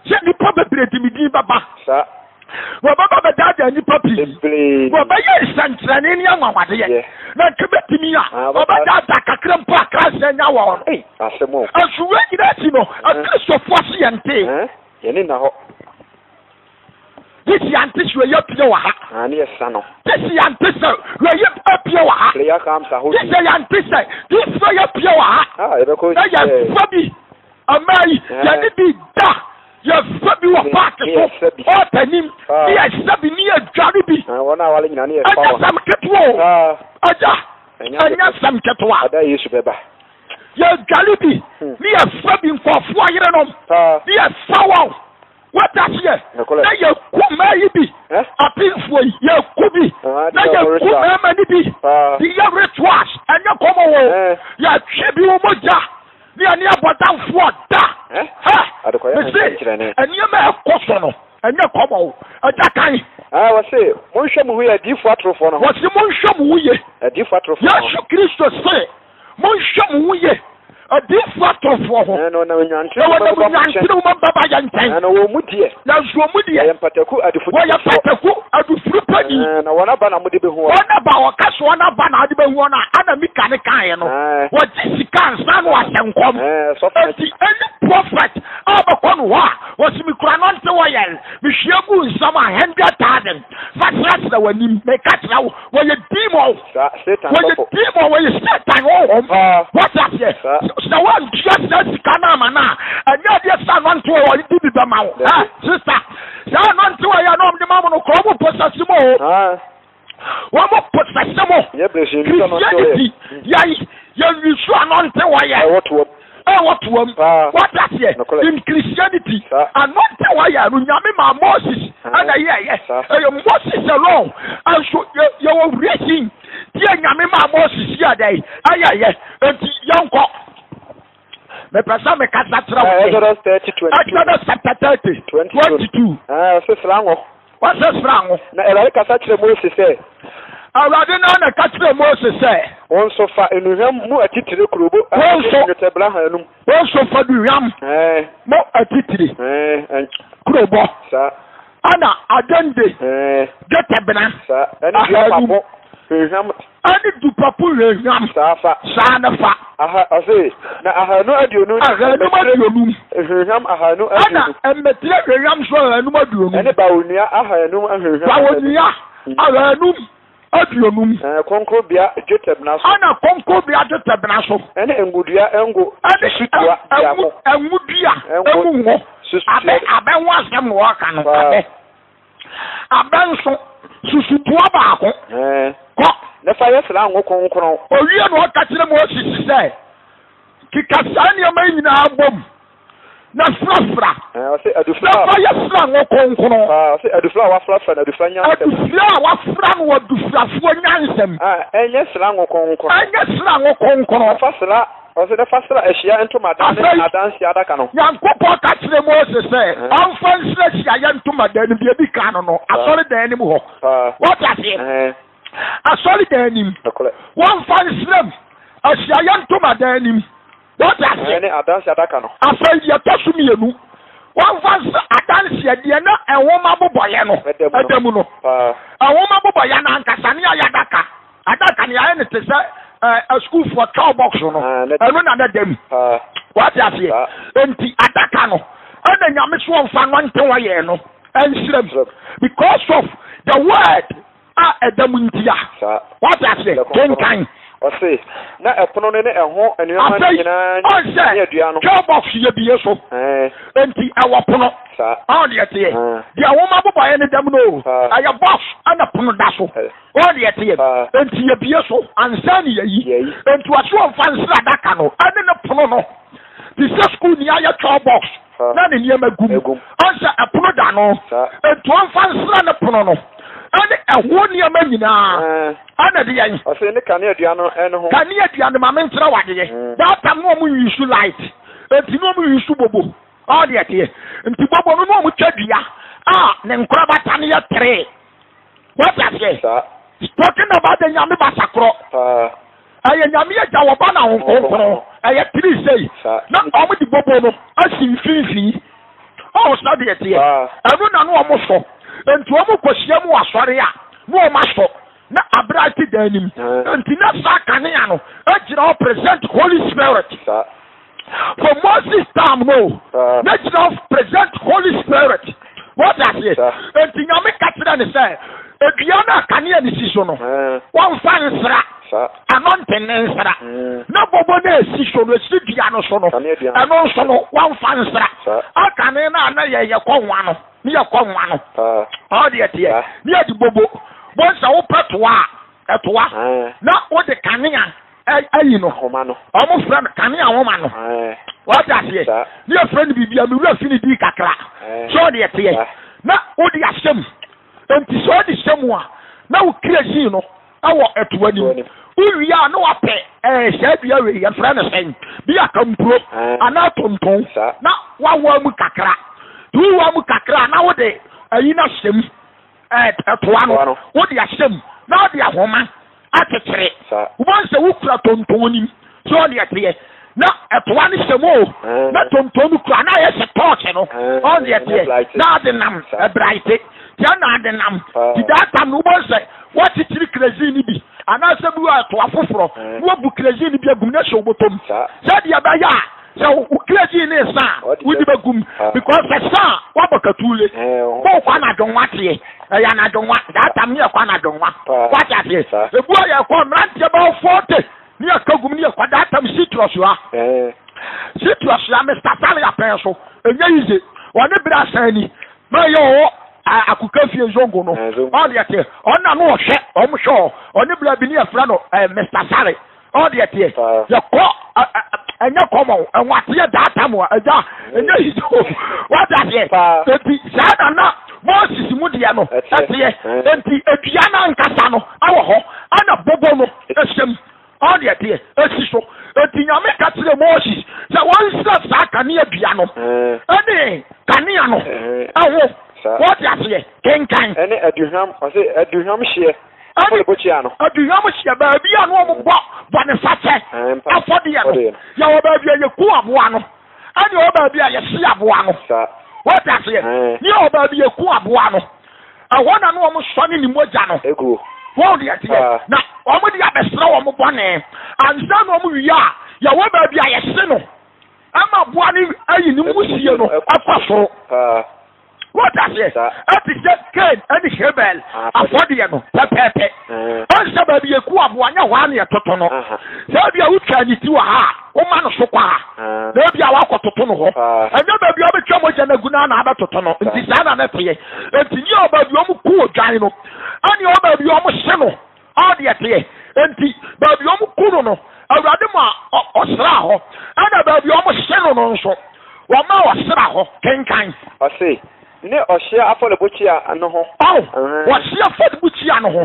Sɛ nnipa bebree de me din bɛba. Saa. Wɔbɛba bɛdaadaa nnipa pii. Bebree. Wɔbɛyɛ nsɛnkyerɛnne ne anwanwadeɛ. Yeah. Na nka bɛtumi a, Ah, wɔbɛdaadaa kakra mpo a Christ anya wɔn. Ei, asɛm o. Nso wei nyinaa akyi no, Akristofoɔ se yɛntee. Ɛn, yɛne nna hɔ. Gye sɛ yɛante sɛ wei apue wɔ ha. Ah, ne yɛsa no. Gye sɛ yɛante sɛ wei apue wɔ ha. Player comes Gye ahodoɔ. sɛ yɛante sɛ diifoɔ yi apue wɔ ha. Ah, yɛbɛkɔ Na yɛfa bi mmaa yi Eh. yɛne bi da yɛfa bi wɔ Ne- paaki ne so yɛsa bi. ɔɔta anim Ah. ne yɛsa bi ne yɛdware bi. Ah, wɔn a wale nyinaa ne yɛfa Ɛnyɛ wɔn. sɛm ketewa o. Ah, Agya ɛnyɛ ɛnyɛ sɛm ketewa. Ada Yesu bɛba. Yɛdware bi ne yɛfa bi nkɔɔfoɔ yerenom Paa. ne yɛfa wɔn. Wata aseɛ Nokorɛ. na yɛku mmaa yi bi Eh? apemfoɔ yi yɛku bi Ah, na de yɛ yɛku ritual. mmarima no bi Paa. de yɛ rituals ɛnyɛ kɔmɔ wɔ Eh. yɛtwe bi wɔ mogya ne yɛne abɔdamfoɔ da Eh? hɛ Adekɔyɛ mese nsɛnkyerɛnne. nneɛma a ɛkɔ so no ɛnyɛ kɔmɔ o ɛgya kan Ah, wɔse monhwɛ mo ho yɛ adiyifoɔ atorofoɔ no ho. wɔse monhwɛ mo ho ye Adiyifoɔ atorofoɔ no ho. Yesu Kristo se monhwɛ mo ho ye adiyifoɔ atorofoɔ ho Eh, na wɔnam nnwanten na mu wɔnam bɛba mo nkyɛn. nnwantene mu bɛba yɛ nkyɛn Eh, na wɔn mu deɛ nanso wɔn mu deɛ wɔyɛ mpataku wɔyɛ adufudepɛfoɔ. pataku adufurupani Eh, na wɔn aba na mode bɛhu wɔn. wɔn aba wɔka so wɔn aba na ade bɛhu wɔn a ana mika ne kaeɛ no Eh. wɔgye sika ansa na wɔahyɛ nkɔm Eh, sɔfo na enti any prophet a bɛkɔ no hɔ a wɔsi mikura no nte wɔyɛ mehwie gu nsam a 100,000 fa serɛserɛ w'anim meka kyerɛ wo wɔyɛ demon saa Satan wɔyɛ sɔfo. demon wɔyɛ satan honhom Paa. wɔte aseɛ Saa. sɛ wɔntua saa sika no ama no a ɛnyɛ adeɛ sɛ anɔnte wɔ wɔde bi bɛma wo Dabi. ɛ sista saa anɔnte wɔ yɛ na ɔmde ma mo no korɔ mo posɛse mo o Ah, wɔn mo posɛse mo nyɛ berehyɛn bi sɛ ɔnante wɔyɛ. Christianity yɛn yɛnwisu anɔnte wɔ yɛ Ɛwɔ toam. ɛwɔ toam Paa. wɔte aseɛ Nokorɛ. in Christianity Saa. anɔnte wɔ yɛ no nyame maa Moses Ah. ɛna yɛyɛ Saa. ɛyɛ Moses alone ɛnso yɛ yɛwɔ reason tie nyame maa Moses yɛ dɛ ɛyɛyɛ enti yɛnkɔ mepɛ sɛ mekasa kyerɛ Eh, wo Exodus 30, 22. Exodus chapter 30 22. 22 Ah, ɔse sra ngo. wɔsɛ sra ngo Na Awurade kasa kyerɛ Mose sɛ, Awurade no na ka kyerɛ Mose sɛ wo nso fa nnuhwam mu atitire kurobo Wo nso. nnwetɛbena ahanum. wo nso fa duhwam Eh, mo atitire eh, ɛn- kurobɔ saa. ana adende Eh, dwetɛbena saa. Ɛne dua Ahanum. papo hwehwam ɛne dupapo hwehwam saa fa. saa ne fa Aha, ɔse na 250 ahanum aduonum hwehwam ahanu ɛna aduonu. mmetire hwehwam so ahanum aduonum Ɛne bawonnua ahanum ahwehwam. bawonua ahanum aduonum Eh, kronkronbea dwetɛbena so. ɛna kronkronbea dwetɛbena so Ɛne ngodua ngo ɛne susutoa biako. ɛngu dua Ɛngo. ɛngu ngo Susutoa. abɛ abɛ ho asɛm na wɔka no Paa. abɛ abɛ nso susutoa baako Eh, kɔ na fa yɛ sra ngo kronkron. owie na ɔka kyerɛ Moses sɛ keka saa nneɛma yi nyinaa bom na frafra Eh, ɔse adufra na a fa yɛ sra ngo kronkron Ah, ɔse adufra a wafrafra no adufra nyansam. adufra a wafra no wɔ adufrafoɔ nyansam Ah, ɛnyɛ sra ngo kronkron. ɛnyɛ sra ngo kronkron Fa sra ɔse na fa sra ahyia ntomadan ne Afei- adanse adaka no. Nyankopɔn ka kyerɛ Mose sɛ ɔmfa nsra hyiaeɛ ntomadan no mu deɛ ɛdi kan no no asɔredan anim hɔ Paa. wɔte aseɛ Eh, asɔredan anim nokorɛ. wɔmfa nsram ahyiaeɛ ntomadan anim wɔte aseɛ Ɛne adanse adaka no. afei deɛ ɛtɔ so mmienu wɔmfa nsra adanseɛ deɛ na nwoma bobɔeɛ no Ɛda mu no. ɛda mu no Paa. nwoma bobɔeɛ no ankasa ne ayɛ adaka adaka ne ayɛ no te sɛ ɛɛ asukuufoɔ tɔw box no Ah, ne- ɛno na ne da mu Paa. wɔte aseɛ Saa. enti adaka no ɛna nyame so wɔmfa no nte wɔyɛ no ɛnsrɛ mu Nsrɛ because of the word a ɛda mu ntia Saa. wɔte aseɛ kenkan Ɔse na ɛpono no ne ɛho nneɛma no afei nyinaa ne ɔnsɛ adua no. twelve box yɛ bie so Eh, enti ɛwɔ pono saa. ɔn deɛ teɛ Ah. deɛ nwoma bobɔeɛ no dam no o Ah. ɛyɛ box ɛna pono da so Eh. ɔn deɛ teɛ Ah. enti yɛ bie so ansa ne yɛyi Yɛyi. enti wɔse wɔmfa nsra adaka no ɛne ne pono no te sɛ sukuu ni ayɛ twelve box Ah. na ne nneɛma gu mu Egum. ɔnsɛ ɛpono da no Saa. enti wɔmfa nsra ne pono no ɛne ɛho nneɛma nyinaa Eh, ɛna de yɛn ɔse ne kaneadua no ɛne ho. kanea dua no maame nkyerɛ wadeɛ that time na ɔmo use light enti na ɔmo use bobo ɔde ɛteɛ nti bobo no na ɔmo twa dua a ne nkorabata no yɛ tere wɔte aseɛ Saa. talking about the nyame basakorɔ Paa. ɛyɛ nyame agya wɔba na ho kronkron ɛyɛ tiri sei Saa. na ɔmo de bobo no asi mfimfini ɔwɔ sɛ deɛ teɛ Paa. ɛno na na ɔmo sɔ nti ɔmo kɔhyia mu wɔ asɔre a na ɔmo asɔ na abira ti dan nim Mm. nti na saa kanea no egyina hɔ present Holy Spirit Saa. for Moses time no Paa. na gyina hɔ present Holy Spirit. Wɔte aseɛ? Enti Nyame ka kyerɛ ne sɛ, edua no a kanea no si so no, wɔmfa nsra, anointing ne nsra. Na bobo no a esi so no, esi dua no so no, ɛno nso no, wɔmfa nsra. Akane no a na yɛyɛ kɔ nwa no, ne yɛkɔ nwa no, ɔɔ deɛ teɛ, ne yɛde bobo. Bonsɛ wopɛ toa a, ɛtoa, na wode kanea ayi no Ahoma no. Wɔn frɛ no kanea ahoma no. Wɔte aseɛ. Ne yɛfrɛ no biribi a me wura fi ne dii kakra. Sɛ ɔde ɛteɛ. Na wode ahyɛ mu. Enti sɛ ɔde hyɛ mu a, na wo kerosene no ɛwɔ ɛtoa no mu. Wowie a na wapɛ ɛɛ saa dua wei yɛfrɛ no sɛn? Bi a kampuro anaa tonton na wawa mu kakra. Nti wowa mu kakra a na wode ayi no ahyɛ mu. Ɛtoa no, wode ahyɛ mu na wode ahoma akyekyere. Wobɛhu sɛ wokura tonton no mu sɛ ɔde ɛteɛ na ɛtoa no hyɛ mu o na tonton no kura na ayɛ sɛ tɔɔkye no ɔde ɛteɛ na ade nam ɛbraete tia na ade nam ti daa tam no wobɛhu sɛ woakyekyere kerosene no bi anaasɛ bi wɔ ɛtoa foforɔ na wabu kerosene no bi agum na hyɛ wobɔtɔm sɛdeɛ ɛbɛyɛ a sɛ wo kerosene ne sa a wode bɛgum because sɛ sa a woabɔ katule wokɔ anadwo nwa teɛ ɛyɛ anadwo nwa that time ne yɛkɔ anadwo nwa wate aseɛ ebu a yɛkɔ mmeranteɛ bɛwɔ 40 ne yɛka gum ne yɛkɔ that time citrus ha citrus ha Mr. Sale apɛn so ɛnyɛ yize ɔne berɛ asan ni na ɛyɛ ɔwɔ akoka fie zongo no ɔne ɛteɛ ɔna no ɔhwɛ ɔmo hwɛ ɔne berɛ bi ne yɛfrɛ no Mr. Sale Ɔ deɛ teɛ yɛkɔ ɛnyɛ kɔmɔ ɛnwateɛ daata mu a ɛgya ɛnyɛ yi so wate aseɛ eti saa na na Moses mu deɛ no ɛteɛ eti edua no ankasa no ɛwɔ hɔ ɛna bobo no ɛhyɛ mu ɔ deɛ teɛ esi so eti Nyame ka kyerɛ Moses sɛ wɔnsrɛ saa kanea dua no ɛne kanea no ɛho wɔte aseɛ kenkan. Ɛne aduhwam ɔse aduhwam hyeɛ. Afɔrebukyia no. Aduhwam hyɛ baabi a na wɔbɔ bɔnefakyɛ afɔdeɛ no. Yɛwɔ baabi a yɛku aboa no, ɛne yɛwɔ baabi a yɛhye aboa no. Wɔte aseɛ? Ne yɛwɔ baabi yɛku aboa no. Ɛhɔ na na wɔsɔne ne mogya no. Wɔn deɛ teɛ. Na wɔn de abɛsrɛ wɔn bɔne. Ansa na wɔn wie a, yɛwɔ baabi a yɛhye no. Ɛma aboa no ayi ne musie no ɛkɔ soro. Wote aseɛ? Ɛte sɛ Kain ne Habel afɔdeɛ no pɛpɛɛpɛ. Ɔnsɛ baabi yɛku aboa nyɛ hɔ a na yɛtoto no. Sɛ ebi a wotwa ne ti wɔ ha a, woma no so kɔ ha. Na ebi a wakɔtoto no hɔ. Ɛnyɛ baabi a wobɛtwa mogya no agu no a na abɛtoto no. Nti saa na ne teɛ. Nti ne yɛ baabi a wɔku odwan no, ɛne ɔ baabi a wɔhye no. Ɔɔ deɛ teɛ. Enti baabi a wɔku no no, Awurade ma ɔsraa hɔ, ɛna baabi a wɔhye no no nso, wɔma ɔsra hɔ. Kenkan. Ɔse, ne ɔhyeɛ afɔrebukyia no ho. Ɔɔ, ɔhyeɛ afɔrebukyia no ho.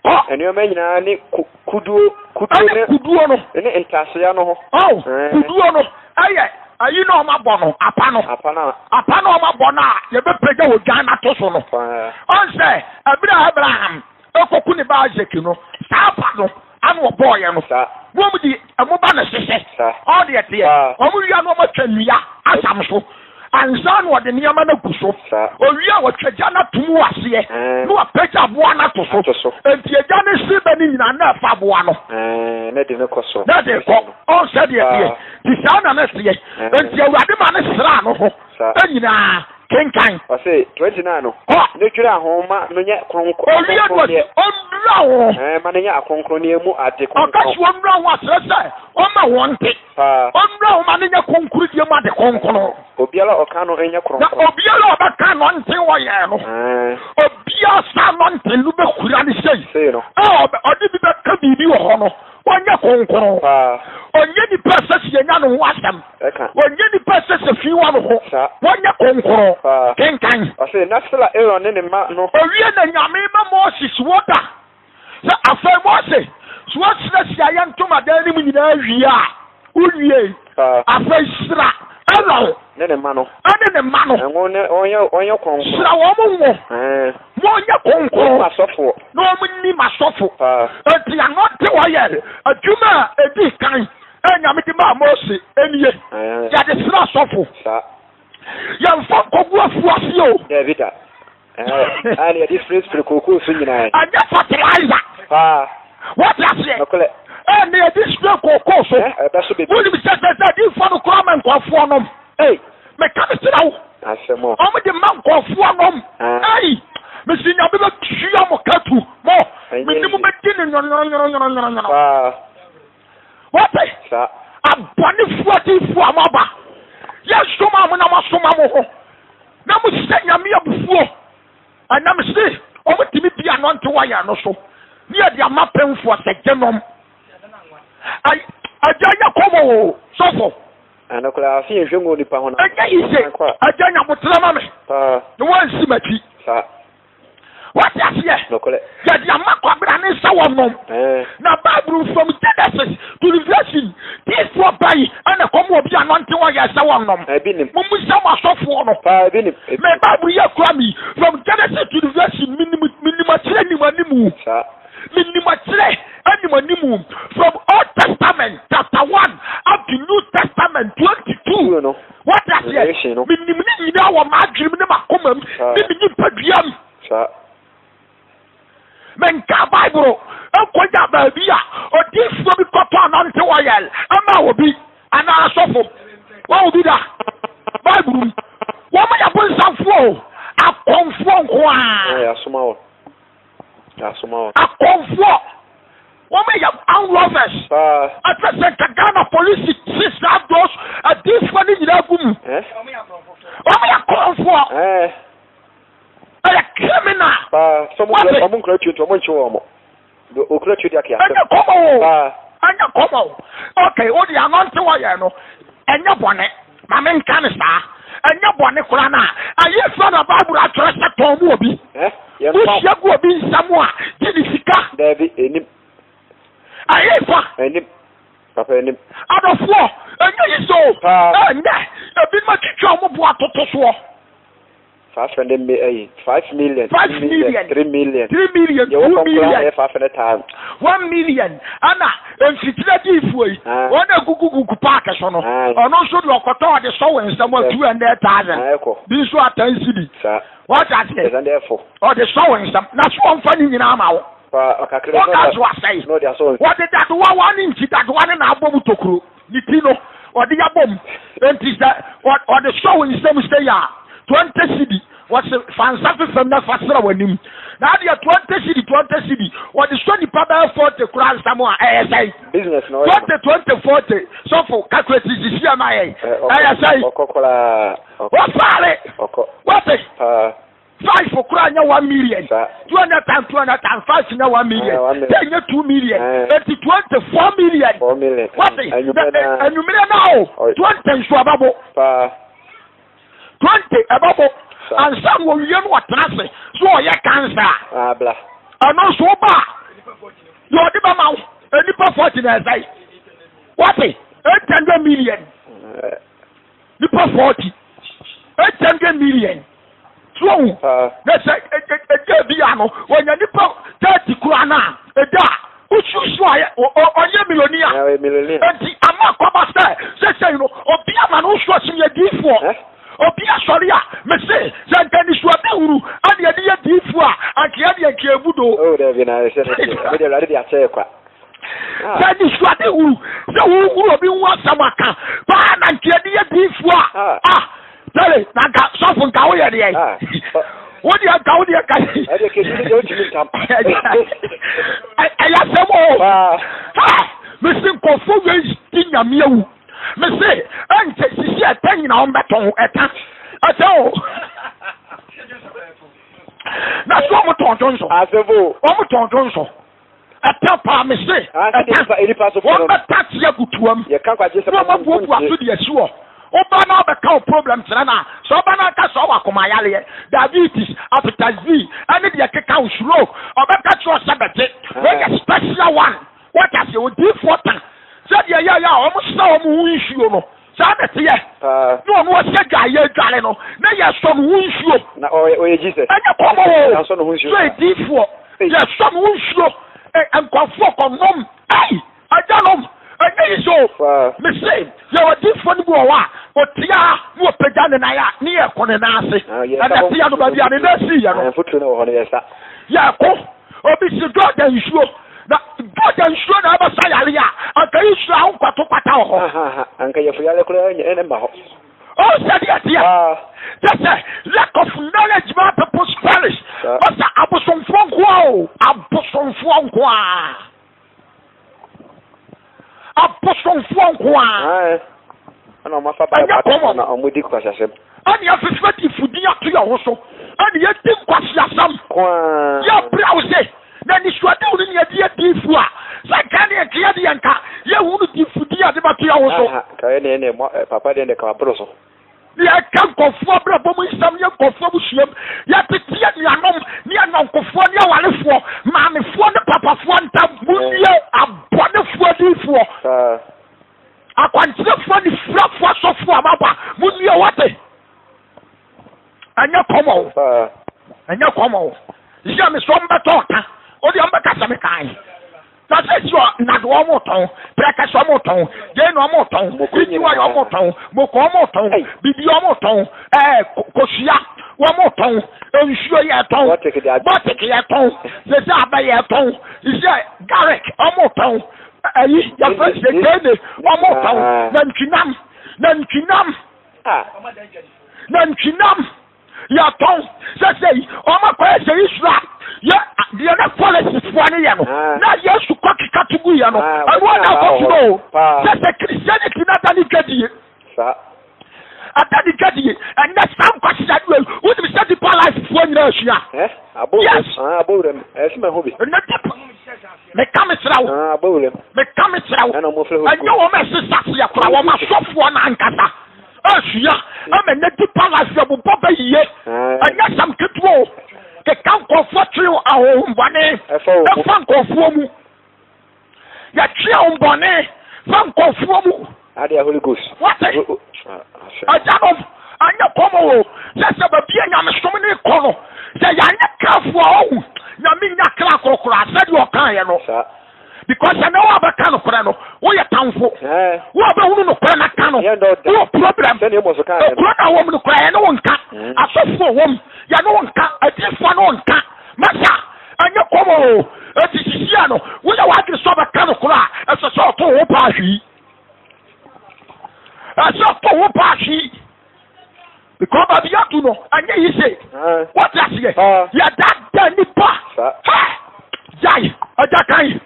Kɔ. Nneɛma nyinaa ne kuduo, kuduo ne. Ɛne kuduo no. Ne ntasoya no ho. Ɔɔ, kuduo no ɛyɛ ayi na wɔn abɔ no, apa no. Apa no a. Apa no a wɔn abɔ no a yɛbɛpagya odwan no ato so no. Ɔn sɛ, ɛberɛ a Abraham Ekoku ne ba Isaac no, saa ba no ano ɔbɔɔyɛ no. Wɔn de ɛmo ba no hyehyɛ. Ɔɔ deɛ teɛ. Wɔn wia no wɔn atwa nnua asam so. Ansa na ɔde nneɛma no agu so. Owie a wɔtwa gya no ato mu wɔ aseɛ. Na wapagya aboa no ato so. Enti egya no hye bɛ no nyinaa na ɛfa aboa no. Na ɛde no kɔ soro. Na ɛde kɔ. Ɔn sɛ deɛ teɛ. Ti saa na ne teɛ. Enti Awurade ma ne sraa no ho. Nyinaa. Kenkan. Ɔse, 29 no, Kɔ. Ne dwira ho ma no nyɛ kronkron. Owie no ɔse, ɔnnwira ho. Ɛɛ, ma no nyɛ akronkronneɛ mu ade kronkron. Ɔka se ɔnnwira ho a, kyerɛ sɛ ɔmma wɔn nte. Ɔnnwira ho ma no nyɛ kronkrondeɛ mu ade kronkron. Obiara a ɔka no nyɛ kronkron. Na obiara a ɔbɛka nɔnten wɔyɛɛ no, obiara saa nɔnten no bɛkura no sei. Sei no. A ɔde bi bɛka biribi wɔ hɔ no, ɔnyɛ kronkron. Ɔnyɛ nipa sɛ sɛ yɛnya ne ho asɛm. Wɔnyɛ nipa sɛ sɛ fi wɔ no ho. Wɔnyɛ kronkron. Kenkan. Ɔse, na sra Aaron ne ne mma no. Owie na Nyame ma Moses wɔ da sɛ, Afei Mose, sɛ woasra hyiaeɛ ntomadan no mu nyinaa wie a, wowiei, afei sra Aaron ne ne mma no. Ɛne ne mma no. Ngo ne wɔnyɛ wɔnyɛ kronkron. Sra wɔn ngo. Ma wɔnyɛ kronkron. Wɔn asɔfoɔ. Na wɔn nni m'asɔfo. Enti anointing oil adwuma a edi kan a Nyame de maa Mose nie, yɛde sra asɔfo. Yɛmfa nkɔgu afuo ase o. Daabi da. Ɛɛ na yɛde spray kookoo so nyinaa. Ɛnyɛ fertilizer. Paa. Wɔte aseɛ. Nokorɛ. Ɛɛ na yɛde spray kookoo so. Ɛbɛ so bebree. Wonim sɛ sɛ sɛ adiifoɔ no koraa ma nkurɔfoɔ nom. Ei. Meka me kyerɛ wo. Asɛm o. Wɔn de ma nkurɔfoɔ. nkɔfoɔ nom. Ei, mesi Nyame bɛtua mo katu mo, mene mo bɛdi no nwononwononwononwono. Wɔte abɔnefoɔ adiyifoɔ a moaba, yɛnsom a mo na moasoma mo ho, na mohyɛ Nyame abufuo. Ɛnam se wɔtumi bi anɔnte wɔ yɛn no so, ne yɛde ama pemfoɔ sɛ gyenom. Agya yɛ kɔm o, sɔfo. Ɛno koraa, ɔse yɛnhwɛ ngu onipa ho na. Ɛnyɛ yiye. Agya nya aboterɛ ma me. Na wansi m'akyi. Wate aseɛ? Yɛde ama kwabena ne nsa wɔ nom. Na Bible from Genesis to Revelation, diifoɔ bɛyi ɛna kɔm wɔ bi anɔnte wɔ yɛ sɛ wɔ nom. Mummusa mo asɔfoɔ no. Me Bible yɛ kura mi from Genesis to Revelation, menim akyerɛ nim animu. Menim akyerɛ anim animu from Old Testament chapter 1 up to New Testament 22. Wate aseɛ? Menim ne nyinaa wɔ m'adwenem ne m'akomam ne me nipaduam. Menka Bible nkɔnya baabi a odiyifoɔ bi kɔtɔ anante oil ɛma obi anaa asɔfo. Wɔn obi da Bible mu. Wɔn yɛ bonsamfoɔ o, akɔmfoɔ nko ara. Akɔmfoɔ. Wɔn yɛ armed robbers. Ɛfɛ sɛ nka Ghana polisi kye saa those adiifoɔ no nyinaa gu mu. Wɔn yɛ akɔmfoɔ. Ɛyɛ criminal. Wɔn nkura tuo nti wɔn nkye wɔn. Okura tuo di ake asɛm. Ɛnyɛ kɔmɔ o. Ɛnyɛ kɔmɔ o. Okay, o de anɔnte wɔyɛ no. Ɛnyɛ bɔne. Ma me nka ne saa. Ɛnyɛ bɔne koraa na ayɛ fɛ na Bible atwerɛ sɛ tɔn mu obi. Wohyia gu obi nsam a, gye ne sika. Daabi, enim. Ayɛ fa. Enim. Papa enim. Adɔfoɔ, ɛnyɛ yi so. Ɛnyɛ, ebinom atwitwa wɔn bo atoto soɔ. 500 mi ɛyi 5 million. 5 million. 3 million. 3 million. 2 million. Yɛ 500,000. 1 million ɛna mfitiri adiifoɔ yi wɔn na egugugugu paaki so no, ɔno nso deɛ ɔkɔtɔ ɔde sɔ wɔn nsam a 200,000 bi nso a 10 cedi. Wɔte aseɛ, ɔde sɔ wɔn nsam na so wɔn fa ne nyinaa ma wo. Wɔka so asɛe wɔde dadowa wɔn ne nkyi dadowa ne na abɔ mu tokuro ne ti no ɔde abɔ mu, nti sɛ ɔde sɔ wɔn nsam sɛ yɛ a 20 cedi, wɔsi fa nsa fefam na fa sra w'anim na adeɛ 20 cedi, 20 cedi wɔde sɔ nipa bɛyɛ 40 kura nsam a ɛyɛ sɛn? 20 20 40, sɔfo calculate sisi ama yɛ, ɛyɛ sɛn? Wɔfaale wɔte five kura nyɛ 1 million, 200 times 200 times five nyɛ 1 million, 10 nyɛ 2 million, eti 24 million. Wɔte enyimire na o 20 nso ɛbɛbo 20, ɛbɛbo ansa na owie no ɔtena ase so ɔyɛ cancer. Ɛno nso ba deɛ ɔde bɛma wo nipa 40 na ɛsɛe. Wɔte 800 million, nipa 40, 800 million so ohun na sɛ ɛgya bi a no wɔnya nipa 30 kura no a ɛda a wosusu a ɔnyɛ millionaire. Nti ama kɔba sɛ sɛsɛi no obi ama no wosu asom yɛ diifoɔ, obi asɔre a mese sɛ nka nisuade huru ane yɛde yɛ diifoɔ a anka yɛde anka ebu do. Sɛ nisuade huru sɛ wohuru obi ho asɛm aka paa na nka yɛde yɛ diifoɔ a, ah, tɛle na nka sɔfo nka woyɛ deɛ wodeɛ nka wodeɛ ka ɛyɛ asɛm o. Mese nkɔfo wei di Nyame awu. Mese ɛnkyɛ sisi ɛtɛ nyina wɔn bɛtɔn ɛta ɛtɛ o na so wɔn tɔn dwonso, wɔn tɔn dwonso ɛtɛ paa. Mese ɛtɛ wɔn bɛta teɛ gu tuam na wɔn abuabua so de asi hɔ. Woba na ɔbɛka wo problem kyerɛ no a, sɛ ɔba no aka sɛ ɔwɔ akomayareɛ, diabetes, hepatitis B ɛne deɛ keka wo, stroke, ɔbɛka kyerɛ sɛ bɛgye wei yɛ special one. Wɔta sɛ odiifoɔ ta sɛdeɛ yɛyɛ a wɔn sra wɔn ho nsuo no saa na teɛ na ɔno ɔhyɛ dwa yɛ adware no na yɛsɔ no ho nsuo. Na ɔyɛ Jesus. Ɛnyɛ kɔmɔ o, so ediifoɔ yɛsɔ no ho nsuo, nkɔfoɔ kɔnom ɛyi agyanom ɛnyɛ yi so. Mese yɛwɔ diifoɔ no bi wɔ hɔ a ɔtia na ɔpagya ne nan a ne yɛ kɔ ne nan ase ɛna tia no baabi a ne nan si yɛ no yɛko. Obi si Jordan nsuo na Jordan nsuo na ɛbɛsa yare a anka Israel nkɔto kwata wɔ hɔ. Anka yɛfo yare koraa nyɛ ɛmma hɔ. Oh, sɛdeɛ teɛ. Kyɛ sɛ lack of knowledge ma people perish. Ɔsɛ abosomfoɔ nkoa o, abosomfoɔ nkoa. Abosomfoɔ nkoa. Ɛna wɔn afa Bible ato na wɔn di nkwasiasɛm. Ɛna yɛfefɛ di fudi ato yɛn ho so. Ɛna yɛdi nkwasiasɛm. Yɛbrɛ wo se na nisuadew no ne yɛde yɛ diifo a sɛ nka ne yɛnka yɛde yɛn nka yɛhunu difudi a de bɛto yɛn ho so. Ka yɛ ne ne papa deɛ ne ka waboro so. Ne yɛka nkurɔfoɔ abrabɔ mu nsɛm ne nkurɔfoɔ abusuam, yɛtete anuanom ne ayɔnkofoɔ ne awarefoɔ, maamefoɔ ne papafoɔ ntam, monnie abɔnefoɔ adiyifoɔ, akwankyerɛfoɔ ne firafoɔ asɔfoɔ a maba, monnie wate. Ɛnyɛ kɔmɔ o, ɛnyɛ kɔmɔ o. Yɛ me so ɔmbɛtɔ ɔka, o deɛ ɔmbɛka sɛ mekae. Na sɛ si ɔ nado ɔmo tɔn, prɛkɛsɛ ɔmo tɔn, gyeene ɔmo tɔn, idiwa yɛ ɔmo tɔn, moko ɔmo tɔn, bibi ɔmo tɔn, ɛɛ kosua ɔmo tɔn, nsuo yɛ tɔn, bɔtik yɛ tɔn, sese abɛ yɛ tɔn, sɛ garlic ɔmo tɔn, ɛyi yɛfrɛ sɛ gyeene ɔmo tɔn, nantwinam, nantwinam, nantwinam. Yɛtɔn sɛsɛyi wɔn akɔyɛ sɛ Israel yɛ deɛ na Farisifoɔ no yɛ no na Yesu kɔ keka to gu yɛ no ɛno ɔna akɔ so no sɛ sɛ Christianity na da ne dwadie ada ne dwadie ɛnɛ saa nkwasia no wei wonim sɛ deeper life foɔ nyinaa asua yes ɛnɛ deep meka me kyerɛ wo meka me kyerɛ wo ɛnyɛ wɔn ɛsesa seɛ kora wɔn asɔfoɔ no ankasa Asua ama nnɛ deeper life yɛ bobɔ bɛ yie. Ɛnyɛ asɛm ketewa o. Keka nkurɔfoɔ twe ahohombɔne ɛfa nkurɔfoɔ mu. Yɛtwe ahohombɔne fa nkurɔfoɔ mu. Adeɛ Holy Ghost. Wate? Agyanom, anyɛ kɔm o. Sɛ sɛ baabi a nyamesom ne kɔ no, sɛ yɛanyɛ careful a ɔhu, nyame nya kra korokora sɛdeɛ ɔkaeɛ no. Because ɛnɛ wo a bɛka nokorɛ no woyɛ tamfo. Wo a bɛhunu nokorɛ no aka no wowɔ problem. Ekuro na wɔm no koraa yɛne wo nka. Mm. Asɔfoɔ wɔm yɛne wo nka. Adiifoɔ ne wo nka. Masa ɛnyɛ kɔm o. Eti sisia no woyɛ w'adwene sɛ ɔbɛka nokorɛ a ɛsɛ sɛ ɔto wo paa hwii. Ɛsɛ ɔto wo paa hwii. Because baabi adu no ɛnyɛ yi se wɔte aseɛ yɛdada nipa hɛ gyae ɛgya kan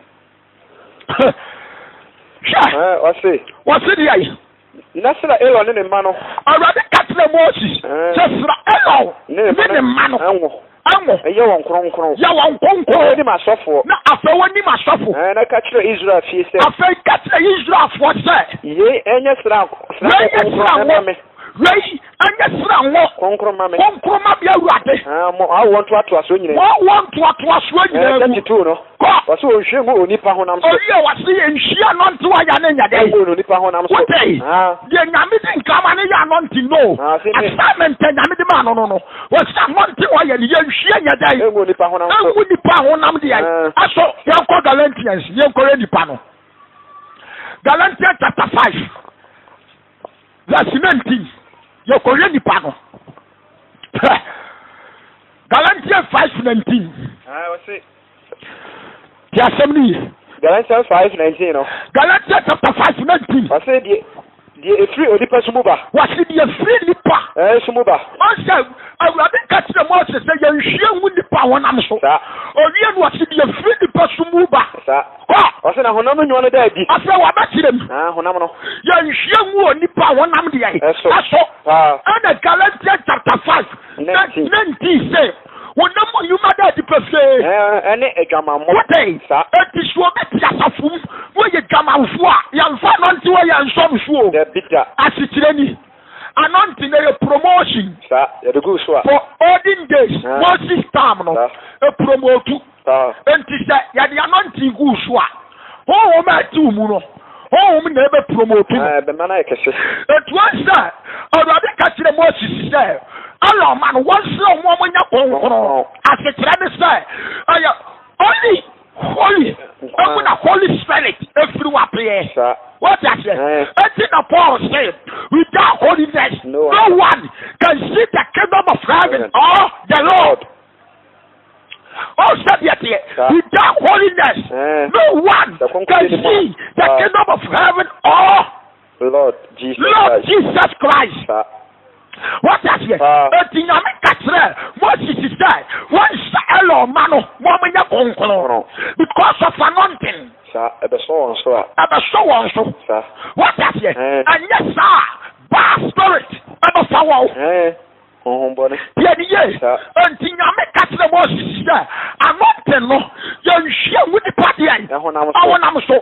hwɛ ɔse wɔse deɛ yi na sra Aaron ne ne mma no. Awurade ka kyerɛ Moses sɛ sra Aaron ne ne mma no ɛnwo ɛnwo yɛ wɔn kronkron yɛ wɔn kronkron wɔnim asɔfoɔ na afei wɔnim asɔfo na ka kyerɛ Israel fie sɛ afei ka kyerɛ Israelfoɔ sɛ yei ɛnyɛ sra sra kronkron ɛma me. Wei ɛnyɛ sra ngo. Kronkron ma me. Kronkron ma me Awurade. Ah, mo awoɔ ntoatoasoɔ nyinaa. Mo awoɔ ntoatoasoɔ nyinaa mu. 32 no. Kɔ. Wɔsi wɔnhwie ngu onipa honam so. Owie wɔsi yɛnhwie anɔnte wa ya ne nyɛ dɛ. Ngu onipa honam so. Wote. Ah. Deɛ nyame de nkrama ne yɛ anɔnte no. Ah, Assignment a nyame de maa no no no. Wɔsi anɔnte wa yɛ ne yɛnhwie nyɛ dɛ. Ngu onipa honam so. Ngu nipa honam deɛ. Aso yɛnkɔ Galatians yɛnkɔyɛ nipa no. Galatians chapter 5. Verse 19 yɛkɔhwɛ nipa no Galatians 5 19 ti asɛm no ye. Galatians 5 19 no. Galatians chapter 5 19. Ɔsɛ deɛ deɛ efiri onipa so mu ba. Wɔsi deɛ efiri nipa. Ɛɛ so mu ba. Ɔsɛ Awurade ka kyerɛ Mose sɛ yɛnhwie ngu nipa honam so. Saa. Owie no ɔsi deɛ efiri nipa so mu ba. Saa. Kɔ. Ɔsɛ na honam no nwa no da adi. Afei wabɛkyerɛ mu. Ah, honam no. Yɛnhwie ngu onipa honam deɛ. Ɛso. Ɛso. Paa. Ɛna Galatians chapter 5. 19. 19 sɛ honam mu nnwuma da adi pefee. Ɛne adwamammɔ. Wote. Saa. Eti so obi te asafo mu na ɔyɛ dwamanfoɔ a yɛmfa anɔnte wɔ yɛn nsɔ no so o. Dabi da. Asekyerɛ ni. Anɔnte na ɛyɛ promotion. Saa. Yɛde gu so a. For olden days, Ah. Moses time no, Saa. epromotu. Enti sɛ yɛde anointing gu wo so a, honhom a ɛte wo mu no, honhom na ɛbɛ promote no. Ɛbɛma no ayɛ kɛse. Enti wɔn sɛ Awurade ka kyerɛ Moses sɛ, Aaron ma no wɔnsrɛ wɔn wɔn nyɛ kronkron. Asekyerɛ ne sɛ ɛyɛ only holy ɛmu na Holy Spirit efiri wapeɛ. Wɔte aseɛ. Eti na Paul sɛ without holiness no one can see the kingdom of heaven or the Lord. Oh, sɛdeɛ teɛ without holiness no one can see the kingdom of heaven or Lord Jesus Lord Christ. Jesus Christ. Wɔte aseɛ? Enti Nyame ka kyerɛɛ Moses sɛ wɔnhyɛ Aaron mma no ma wɔnyɛ kronkron because of anointing. Saa, ɛbɛsɔ wɔn so a. Ɛbɛsɔ wɔn so. Saa. Wɔte aseɛ? Ɛnyɛ saa a, bad spirit ɛbɛfa wɔn. Honhom bɔne. Tie ne yie. Saa. Enti Nyame ka kyerɛɛ Moses sɛ anointing no yɛnhwie ngu nipa deɛn? Ɛhonam so. Ɛhonam so.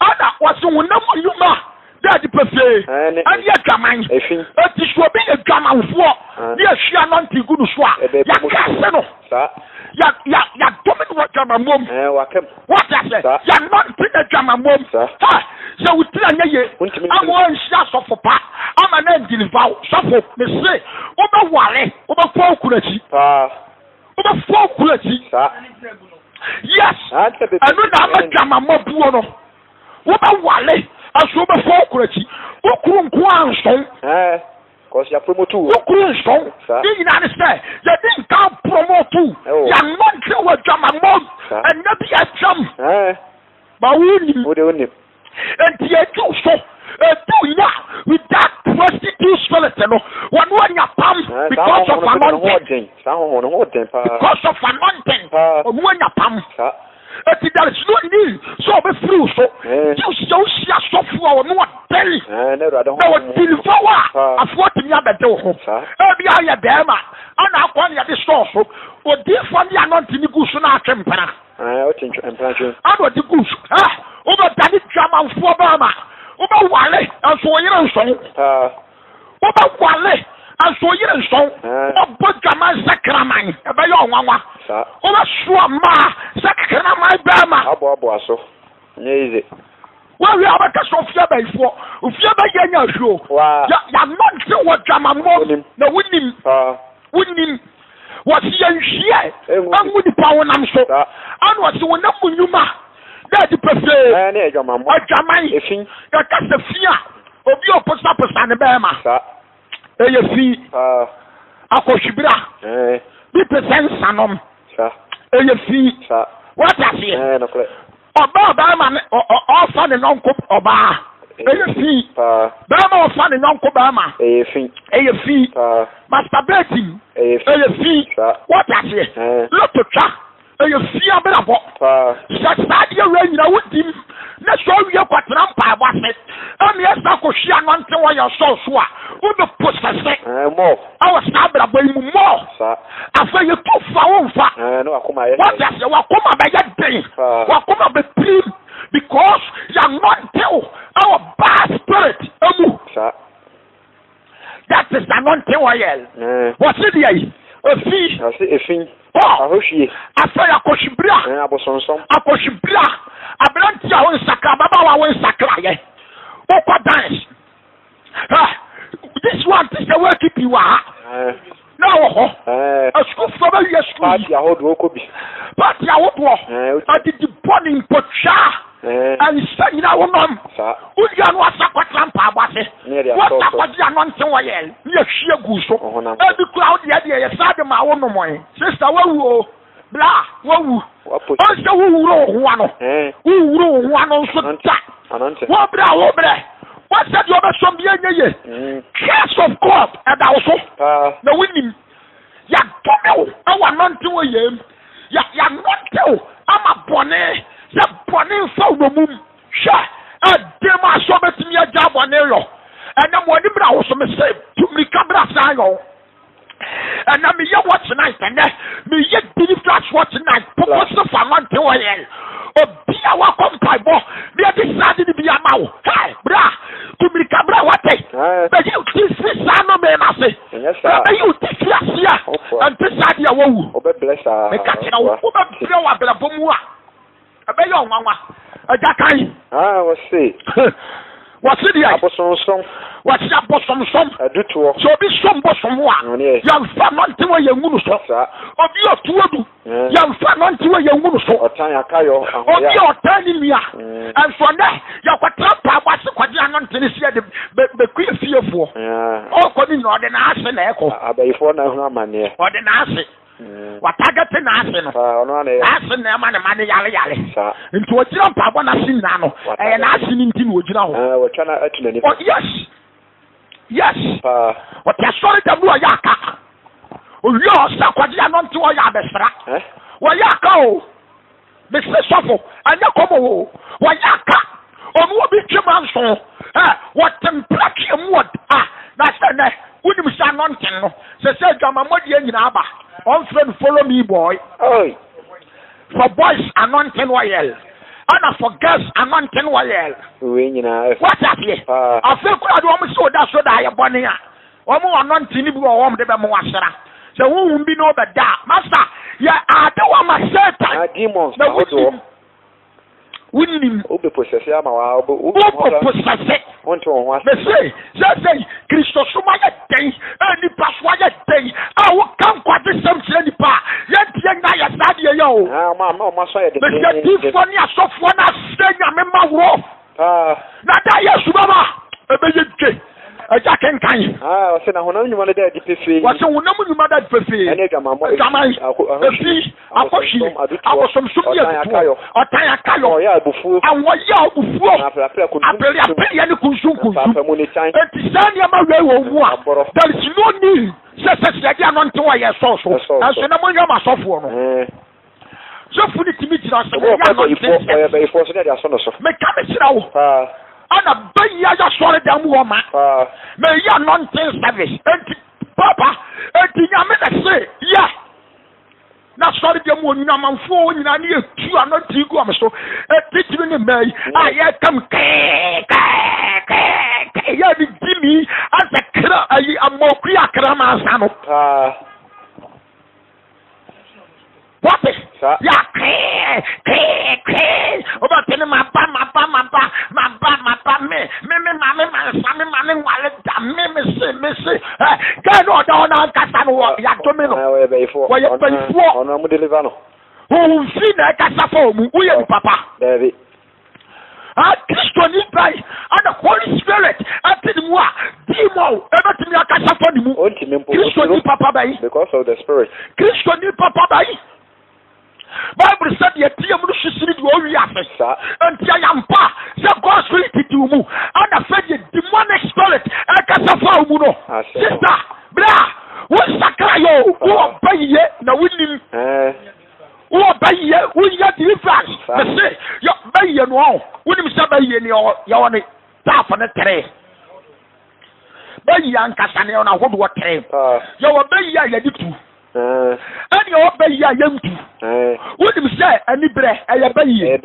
Ɛna wɔse honam nnwuma da adi pefee Ɛne ɛne adwaman. Efi. Enti sɛ obi yɛ dwamanfoɔ ne yɛhwie anointing gu no so a, Ɛbɛ- yɛakɛse no. Saa. Ya ya yɛadome no wɔ adwamammɔ mu. Ɛɛ, wakam. Woate aseɛ? Saa. Yɛanante no adwamammɔ mu. Saa. Ha! Sɛ wo tiri anyɛ yie Wontumi ama woanhyia sɔfo pa ama no andeliver wo. Sɔfo, mese wobɛware, wobɛfa wo kunu akyi. Paa. Wobɛfa wo kunu akyi. Saa. Yes! Saa nti na bebree Ɛno na ama adwamammɔ buo no. Wobɛware, nso wobɛfa wo kunu akyi. Wo kunu nko ara nso. Ɛɛ, cause yɛ promote wo. Wo kunu nso. Saa. Ne nyinaa ne sɛ, yɛde nka promote wo. Ɛwɔ. Yɛanante wɔ adwamammɔ mu. Saa. Ɛnna bi atwam. Ɛɛ. Ma wonim. Wo de wonim. Enti edu so, edu nya with that prostitute spirit no, wɔn anya pam Ɛɛ, saa because of honhom no so de ne ho anointing. ɔden. Saa honhom no ho ɔden paa. Because of anointing, Paa. ɔno anya pam. Saa. Eti there is no need sɛ ɔbɛfiri wo so. Ɛɛ. Gye sɛ wohyia sɔfo a ɔno ɔden Ɛɛ, na Awurade na honhom. ɔdeliver wo a, Paa. afei ɔtumi abɛde wo ho. Saa. Ebi ayɛ bɛrima, ɛna akɔ ne yɛde sɔɔ so. Odiyifoɔ ne anointing no gu so na atwe mpena. Ɛɛ, ɔte ntwe mpena twe. Ɛna ɔde gu so. Ɛ, wobɛdane dwamanfoɔ bɛrima. Wobɛware nso wo yere nsɔ wo. Paa. Wobɛware nso wo yere nsɔ wo. Ɛɛ. Wobɛbɔ dwaman sɛ kraman. Ɛbɛyɛ ɔnwanwa. Saa. Wobɛsoa mmaa sɛ kraman bɛrima. Aboaboa so. Nyɛ easy. Woawie a wobɛka sɛ ofie abayifoɔ. Ofie abayie anya ahwie o. Waa. Yɛ, yɛanante wɔ dwamammɔ mu. Wonim. Na wonim. Paa. Wonim. Wɔse yɛnhwie Ɛngu ɛngu nipa honam so. Saa. Ɛna wɔse honam mu nnwuma da adi pefee. Ɛɛ, ne adwamammɔ. Adwaman. Efi. Yɛka sɛ fi a, obi a ɔposaposa ne bɛrima. Saa. Ɛyɛ fi. Paa. Akɔhwibira. Ɛɛ. Bi te sɛ nsanom. Saa. Ɛyɛ fi. Saa. Wate aseɛ? Ɛɛ, nokorɛ. Ɔbaa ɔbarima ne ɔfa ne yɔnko ɔbaa. Ɛyɛ fi. Barima ɔfa ne yɔnko barima. Ɛyɛ fi. Ɛyɛ fi. Masturbating. Ɛyɛ fi. Wɔte aseɛ. Loto twa. Ɛyɛ fi abrabɔ. Sɛ saa adeɛ wei nyina wodim na sɛ ɔwie kɔtena mpaebɔ ase ɛne ɛsa kɔhwie anɔnte wɔ yɛ sɔɔ so a wobɛ posɛse ɛwɔ saa abrabɔ yi mu mɔ. Afei yɛtu fa wo mfa. Wate aseɛ wakoma bɛyɛ den. Wakoma bɛpirim because yɛanɔnte wo ɛwɔ bad spirit emu. That is anointing oil. Wɔsi deɛ yi efi. Wɔsi efi. Kɔ. Ahohwie. Afei akɔhwibira. Abosonsɔm. Akɔhwibira. Aberanteɛ a wo nsakra ababaawa a wo nsakra yɛ. Wokɔ dance. Ha this one ti sɛ wɔaki pii wɔ ha. Na wɔ hɔ. Asukuufoɔ bɛwie sukuu yi. Paati ahodoɔ kɔ bi. Paati ahodoɔ. Adidi bɔ ne mpotwa. Nsa nyinaa wonom. Wowia no wasa kɔtena mpaabɔ ase. Wasa kɔgye anɔnte wɔ yɛ ne yɛhwie gu so. Ebi kura wo deɛ deɛ yɛ saa de ma wo nomɔe. Sista wawu o. Bla wawu. Ɔnsɛ wowuro wo ho ano. Wowuro wo ho ano nso da. Wobrɛ a wobrɛ. Wɔsɛ deɛ ɔbɛsɔm bi ɛnyɛ ye. Curse of God ɛda wo so. Na wonim. Yɛadome wo ɛwɔ anɔnte wɔ yɛm. Yɛanɔnte wo ama bɔne sɛ bɔne mfa wo nomum. Hwɛ ɛden mu asɛ ɔbɛtumi agya bɔne yɔ. Ɛnɛ mo anim na wo so mese tu mmirika bra saa yɔ. Ɛnɛ meyɛ watch night ɛnɛ meyɛ deliverance watch night purposely for anointing oil. Obi a wakɔ mpaebɔ na yɛde saa de no bi ama wo. Hey, bra, tu mmirika bra wate. Bɛyi wo ti firi saa nnome no ase. Bra bɛyi wo ti firi aseɛ. Ɛnte saa deɛ wawu. Meka kyerɛ wo, wobɛbrɛ wɔ abrabɔ mu a. Ɛbɛyɛ ɔnwanwa. Agya kan. Ah, wɔse. Wɔse deɛ. Abosonsom. Wɔse abosomsom. Adutoɔ. Sɛ obi som bosom a. Yɛmfa nɔnte wɔ yɛn ngu no so. Saa. Obi a ɔto adu. Yɛmfa nɔnte wɔ yɛn ngu no so. Ɔtan akayɔ ahoya. Obi a ɔtan ne nua. Ɛnso nnɛ yɛkɔtra mpaabɔ ase kɔgye anɔnte ne si yɛde bɛku yɛ fiefoɔ. Ɔkɔ ne nyina ɔde n'ase na ɛkɔ. Abayifoɔ na ahunu amanneɛ. Ɔde n'ase. Watagɛte n'ase no. N'ase na ɛma ne ma no yare yare. Nti ɔgyina mpaabɔ n'ase nyinaa no, ɛyɛ n'ase no nti na ɔgyina hɔ. Wɔtwa no atu n'ani. Yes. Yes. Ɔte asɔre dɛm no ɔyɛ aka. Owie ɔsɛ akɔgye anɔnte ɔyɛ abɛsra. Wɔyɛ aka o. Mese sɔfo, ɛnyɛ kɔm o. Wɔyɛ aka. Ɔno obi twe manso. Ɛ wɔte mpratwe mu wɔ a na sɛ nɛ wonim sɛ anɔnten no sɛ sɛ adwamammɔdeɛ nyinaa ba. Ɔmfrɛ no follow me boy. Oi. For boys anointing oil ɛna for girls anointing oil. Wei nyinaa ɛfɛ. Wate aseɛ? Afei koraa de wɔn sɛ ɔda so da ayɛ bɔne a wɔn anointing no bi wɔ wɔn de bɛmo asra. Sɛ honhom bi na ɔbɛda a masa yɛ ade wɔ ma Satan. Na demons na wonim. Wonim. Wobɛ posɛse ama wa wobɛ wobɛ posɛse. Wonte wɔn ho ase. Mese sɛsɛi Kristosom ayɛ dɛn a nipa so ayɛ dɛn a woka nkwagyesɛm kyerɛ nipa a yɛnteɛ nyina yɛ saa deɛ yɛ o. Ah, ɔma ama ɔma so ayɛ Mese dendenden. adiifoɔ ne asɔfoɔ no asɛ nyame ma worɔ. Paa. Na da Yesu bɛba ɛbɛyɛ dwe. Agya kenkan. Ah, ɔse na honam nnwuma no da adi pefee. Wɔse honam nnwuma da adi pefee. Ɛne adwamammɔ, Adwaman, efi, efi, akɔhwie, abosomsom ne adutoɔ, ɔtan akayɔ, ahoɔyɛ abufuo, ahoɔyɛ abufuo, apereapereɛ ne kunsunkunsu. Enti saa nneɛma wei wɔ mu a, there is no need sɛ sɛ sɛ yɛde ano ntew a yɛsɔɔ so. Ɛnso na monhwɛ mo asɔfoɔ no. Sɔfo no tumi gyina sɛ yɛyɛ ano nte Meka mekyerɛ wo. Ɛna bɛyi ayɛ asɔredan mu hɔ ma. Meyɛ anointing service. Enti papa, enti nyame na se yɛ. Na sɔre deɛ mu onyinamanfoɔ hɔ nyinaa ne yɛtu ano nti gu wɔn so titiri ne mmaa yi a yɛkam kɛɛkɛɛkɛɛ yɛ ne gyimi asɛ kra ayi amɔkui akra mansa no wɔte yɛ kɛɛ kɛɛ kɛɛ wobɛte ne maba maba maba maba maba me me me maame mansa me maame nwale da me me se me se ɛ gɛɛ ne ɔda hɔ n'ankasa no wɔ yɛadome no wɔyɛ bɛyifoɔ wɔyɛ bɛyifoɔ ɔno amu deliver no honhom fi na ɛkasa fa wɔn mu woyɛ nipa pa daabi a kristoni bɛn ɛna holy spirit ɛte ne mu a demon ɛbɛtumi akasa fa ne mu kristoni papa bɛn because of the spirit kristoni papa bɛn Bible sɛ deɛ ɛteɛ mu no su sene deɛ ɔwi ase. Nti ɛyɛ ampa sɛ God spirit di wo mu ɛna fɛ deɛ demonic spirit ɛkasa fa wo mu no. Sister, berɛ a wonsakra yɛ o, wowɔ ba yie na wonim. Wowɔ ba yie, woyɛ deliverance. Mese, yɛ ba yie no ɔn, wonim sɛ ba yie ne yɛwɔ ne taafo ne tere. Ba yie ankasa ne yɛwɔ no ahodoɔ tere. Yɛwɔ ba yie a yɛde tu. Ɛne ɛwɔ bɛ yie a yɛntu. Wonim sɛ aniberɛ ɛyɛ bɛ yie.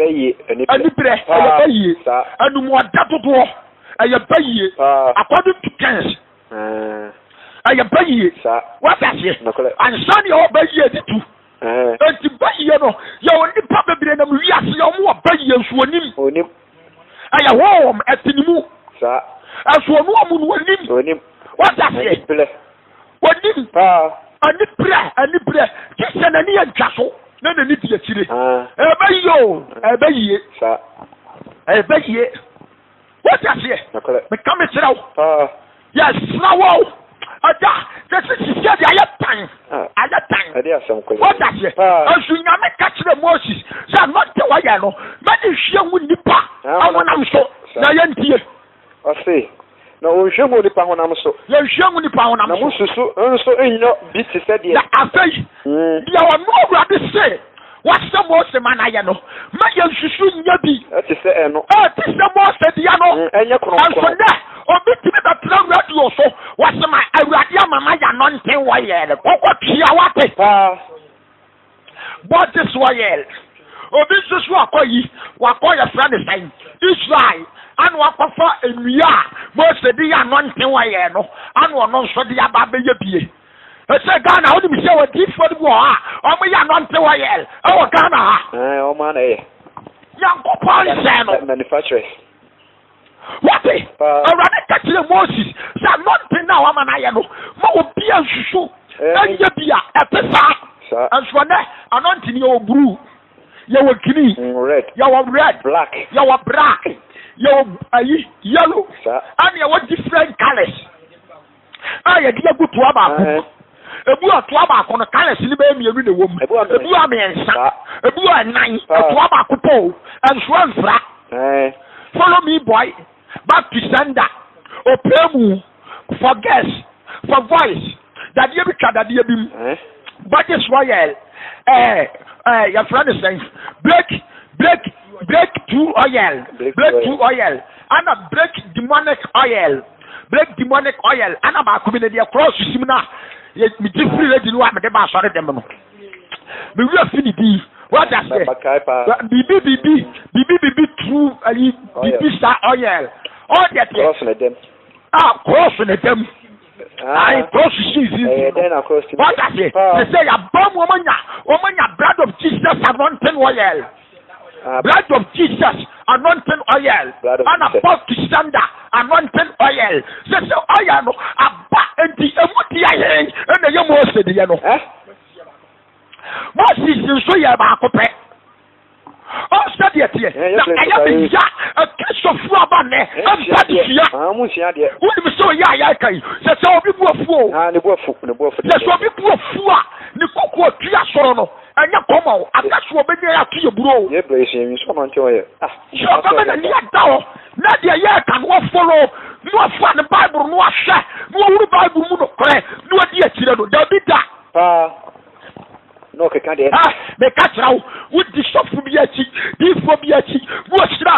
Aniberɛ ɛyɛ bɛ yie. Anumuɔda dodoɔ ɛyɛ bɛ yie. According to Keynes ɛyɛ bɛ yie. Wate aseɛ? Ansa ne ɛwɔ bɛ yie de tu. Enti bɛ yie no yɛwɔ nnipa bebree nam wiase yɛ wɔn wɔ bɛ yie nso wɔnim. Ɛyɛ honhom ɛte ne mu. Ɛnso ɔno ɔmu no wɔnim. Wate aseɛ? Onim anibrɛ anibrɛ gye sɛ n'ani yɛ ntwa so na n'ani di akyire. Ɛbɛ yie o, ɛbɛ yie. Ɛbɛ yie. Wote aseɛ? Meka me kyerɛ wo. Yɛsra wo ɛda sɛ sɛ sisi de ayɛ tan ayɛ tan. Wote aseɛ? Nso Nyame ka kyerɛ Moses sɛ nɔte wɔyɛ no mɛde hwie ngu nnipa ahonam so na yɛntie. Ɔse, Na wɔnhwie ngu onipa honam so. Yɛnhwie ngu nipa honam so. Na mosusu nso nyɔ bi te sɛ deɛ. Na afei, deɛ ɔno Awurade se wahyɛ Mose ma no ayɛ no, ma yɛnsusu nyɛ bi. Ɛte sɛ ɛno. Ɛte sɛ Mose deɛ no. Ɛnyɛ kronkron. Nso nnɛ, obi tumi bɛtena radio so, wɔse ma Awurade ama mayɛ anointing oil. Kɔkɔ tua wate. Paa. Bɔgye so oil. Obi nso so akɔ yi, wakɔ yɛfrɛ ne sɛn, Israel, ana wakɔfa nnua a Mose de yɛ anointing oil no, ana ɔno nso de aba abɛyɛ bie. Ɛsɛ Ghana, wonim sɛ wɔdiifoɔ no bi wɔ hɔ a, wɔyɛ anointing oil ɛwɔ Ghana ha. Wɔn ana ɛyɛ. Nyankopɔn nsɛn no. Manufacturers. Wate? Awurade ka kyerɛ Moses sɛ anointing no a wama no ayɛ no, ma obi a nsusu ɛnyɛ bi a ɛte saa. Nso ɛnɛ anointing yɛwɔ blue, yɛwɔ green, yɛwɔ red, yɛwɔ black, yɛwɔ ayi yellow, ɛna yɛwɔ different colours. a yɛde agu toa baako mu. Ebi wɔ toa baako no colours no bɛyɛ mmienu na ɛwɔ mu. Ebi wɔ mmiɛnsa, ebi wɔ ɛnan. Ɛtoa baako pɛ o, ɛnso ɛnfra. Follow me boy, back to sender, opɛ mu, For girls, for voice, dadeɛ bi twa dadeɛ bi mu. Body oil, ɛɛ ɛɛ yɛfrɛ no sɛn? Break break break through oil, break through oil, ana break demonic oil, break demonic oil, ana baako bi ne deɛ cross sim na megye firi lady no a mede ba asɔre dɛm no. Me wura fi ne din. Wate aseɛ? Biribi biribi biribi biribi true ayi biribi sa oil. Ɔdeɛ deɛ. Cross ne dɛm. Ah, cross ne dɛm. Ayi cross si mfimfini no. Wate aseɛ? Sɛ sɛ yaba mu wɔn anya wɔn anya blood of Jesus anointing oil. Blood of Jesus anointing oil. Ana back to sender anointing oil. Sɛ sɛ oil no aba nti emu di ayɛ ɛna ɛyɛ Mose deɛ no. Moses nso yɛ baako pɛ. Ɔsɛ deɛ teɛ na ɛyɛ me ya akristofoɔ aba nnɛ ɛmpa de sua. Wonim sɛ ɔyɛ a yɛka yi sɛ sɛ obi bu afuo sɛ sɛ obi bu afuo a ne koko atua soro no ɛnyɛ kɔma o aka so ɔbɛnya yɛ ato yɛ buro o. Sɛ ɔbɛma n'ani ada hɔ na deɛ yɛka no wɔfolo na wafa ne Bible no ahwɛ na wahunu Bible mu nokorɛ na wadi akyire no dabi da. Paa na ɔkeka deɛ. Ah, meka kyerɛ wo, wodi sɔfo bi akyi, diifoɔ bi akyi, na ɔhyira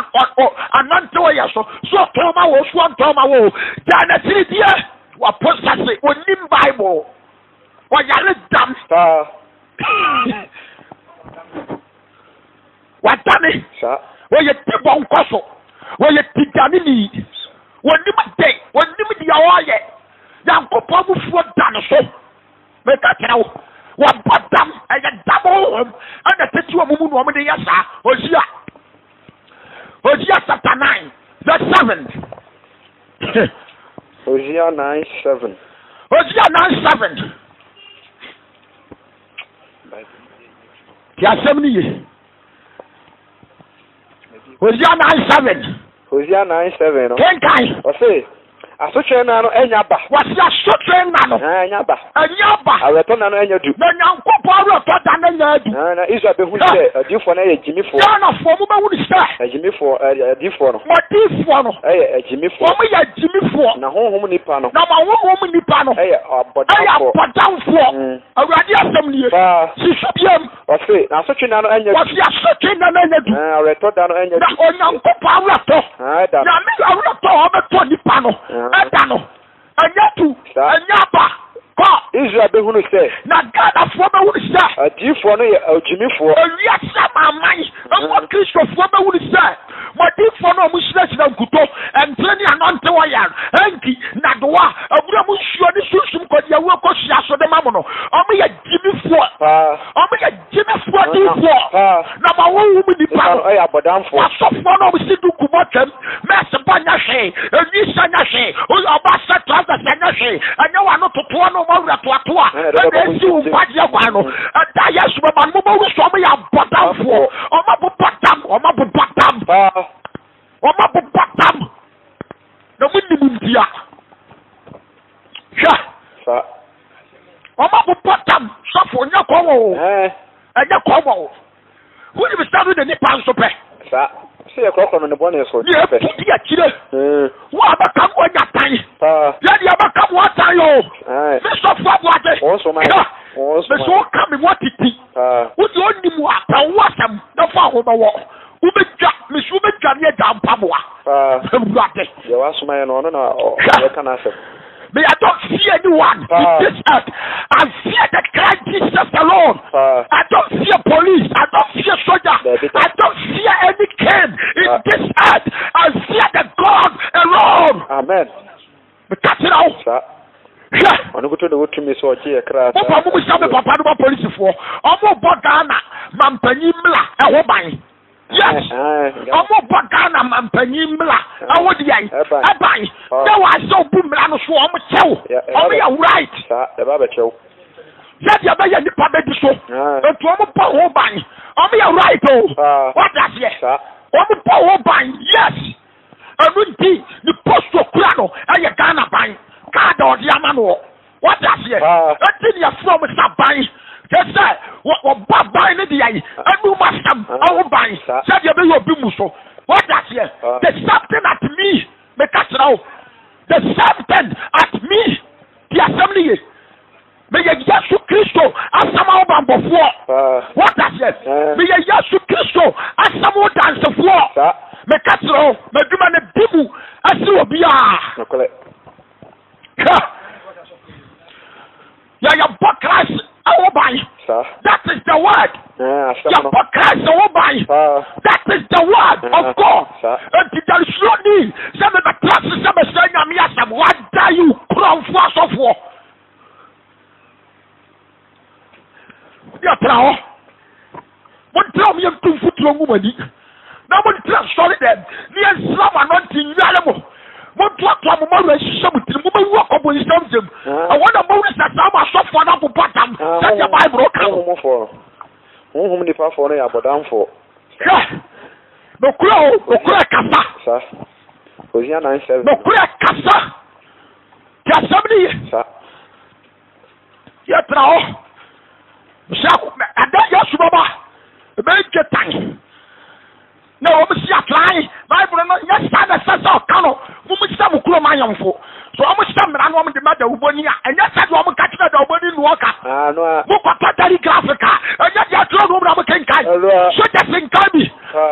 anante ɔyɛ so, so ɔtɔn ma wo, so ɔntɔn ma wo, gyaa n'akyiri deɛ, wapo sase, ɔnim Bible, ɔyare dam. Paa. Wadane. Wɔyɛ ti bɔnkɔ so. Wɔyɛ ti dane ni. Wɔnim de, wɔnim deɛ ɔyɛ. Nyankopɔn abufuo da ne so. Meka kyerɛ wo, wɔbɔ dam, ɛyɛ dam honhom ɛna tete wɔn mu na wɔn de yɛ saa. Hosea, Hosea chapter 9 verse 7. Hosea 9 7. Hosea 9 7. Ti asɛm no ye. Hosea 9 7. Hosea 9 7 no. Kenkan. Ɔse, asotwe nna no anya ba. Wɔse asotwe nna no. Anya ba. Anya ba. Awerɛtɔ nna no anya du. Na Nyankopɔn awerɛtɔ da no anya adu. Na Israel bɛhu sɛ adiyifoɔ no yɛ gyimifoɔ. Ghanafoɔ mo bɛhunu sɛ. Agyimifoɔ, adiyifoɔ no. Mo adiyifoɔ no. Ɛyɛ agyimifoɔ. Wɔn yɛ agyimifoɔ. Na honhom nipa no. Na mo honhom nipa no. Ɛyɛ abɔdamfoɔ. Ɛyɛ abɔdamfoɔ. Awurade asɛm nie. Si so biam. Ɔse, na asotwe nna no anya du. Ɔse asotwe nna no anya du. Awerɛtɔ da no anya du. Na Onyankopɔn awerɛtɔ. Ɛda no. Nyame awerɛtɔ a ɔbɛtɔ nipa no. Ɛda no. Anya du. Anya aba. Kɔ. Israel bɛhunu sɛ. Na Ghanafoɔ bɛhunu sɛ. Adiyifoɔ no yɛ agyimifoɔ. Ewiase amanaman mu Kristofoɔ bɛhunu sɛ. Mo adiyifoɔ no a wɔhyirahyira nkuto, ntere ne anɔnte oil, hanky, nnadewa, abura mu nsuo ne sunsum kɔdiawuo kosua so de ma mo no, wɔyɛ gyimifoɔ. Wɔyɛ gyimifoɔ adiyifoɔ. Na mo ahonhom nnipa no, mo asɔfoɔ no a wɔsi duku bɔ twam, mɛs bɔ nyɛ hwee, enwi hyɛ nyɛ hwee, ɔba hyɛ trousers nyɛ hwee, ɛnyɛ wɔn ano totoɔ ne wɔn awerɛ toatoa ɛna esi wo nkwagyeɛ kwan no. Ɛda Yesu bɛba no, mobɛhu sɛ wɔyɛ abɔdamfoɔ. Wɔabobɔ dam, wɔabobɔ dam, wɔabobɔ dam, na monim ntia. Hwɛ, wɔabobɔ dam, sɔfo, nyɛ kɔmɔ o, ɛnyɛ kɔmɔ o. Wonim sɛ no na nipa nso pɛ. Saa, sɛ yɛkorɔkorɔ no ne bɔne so. Deɛ ɛbu di akyire. Wo a bɛka mo anya tan. Yɛ deɛ bɛka mo atan o. Me sɔfo aboagye. Hwɛ, me so woka me ho atiti. Wo deɛ ɔnni mu a, pɛ wo asɛm na fa ho bɛwɔ. Wobɛdwa, me so wobɛdwa ne agya mpaboa. Awurade. Deɛ wasoma yɛ no, ɔno na ɔbɛka n'asɛm. Me, I don't fear anyone in this earth. I fear the Christ Jesus alone. I don't fear police. I don't fear soldier. I don't fear any king in this earth. I fear the God alone. Amen. Meka kyerɛ wo. Hwɛ. Ɔno nkoto na wotumi sɛ ɔgye yɛ kra. Mo pa mo bisa me papa no ba polisifoɔ. Ɔmo bɔ Ghana mampanyin mmla ɛho ban. Yes. Ɔmo bɔ Ghana mampanyin mmla ɛho deɛ ɛban. Sɛ wɔasɛ obu mmla no so ɔmo kyɛw. Ɔmo yɛ right. Ɛba bɛkyɛw. Sɛdeɛ ɛbɛyɛ nipa bɛdi so. Nti ɔmo bɔ ho ban. Ɔmo yɛ right o. Wate aseɛ. Ɔmo bɔ ho ban. Yes. Ɛno nti ne post okura no ɛyɛ Ghana ban. Card a ɔde ama noɔ. Wate aseɛ? Ɛnti ne yɛfrɛ ɔmo sɛ aban. Kyerɛ sɛ wɔbɔ aban ne deɛ yi anum asɛm ɛho ban sɛdeɛ ɛbɛyɛ obi mu so. Wate aseɛ? The same thing at me. Meka kyerɛ wo. The same thing at me. Meyɛ Yesu Kristo asɛm ahobanbɔfoɔ. Woate aseɛ? Meyɛ Yesu Kristo asɛm ho dansefoɔ. Meka kyerɛ wo, m'adwuma no di mu ɛsene obiara. Hwɛ, yɛyɛ bɔ Christ ho ban. That is the word. Yɛbɔ Christ ho ban. That is the word of God. Enti there is no need sɛ mebɛtra ase sɛ mesrɛ Nyame asɛm. Wada yi korɔmfoɔ asɔfoɔ. Yɛtra hɔ. Montra wɔn yɛntu mfuturo ngu mo ani. Na montra sɔre dɛm ne yɛnsra mo ano nti nnware mo. Montoatoa mo mmawerɛ nhyehyɛ mo tirim. Mobɛwu akɔ bonsam gyam. Ɛhɔ na mobɛhunu sɛ saa mo asɔfoɔ no abobɔ dam sɛdeɛ Bible ka no. Honhom nipafoɔ no yɛ abɔdamfoɔ. Hwɛ! Nokorɛ o, nokorɛ kasa. Sa. Hosea 9:7. Nokorɛ kasa. Te asɛm no ye. Sa. Yɛtena hɔ. Sɛ ɛda Yesu bɛba, ɛbɛyɛ dwetan. Na wɔn si atrae. Bible no nyɛ saa na ɛsɛ sɛ ɔka no. Mo sɛ mo kurom ahemfo. So wɔn hyɛ mmara no wɔn de ma dawubɔni a, ɛnyɛ sɛ deɛ wɔn ka kyerɛ dawubɔni no ɔka. Mo kɔtɔ daily graphic a, ɛnyɛ deɛ atwerɛ no na mo kenkan. Soldiers nkan bi,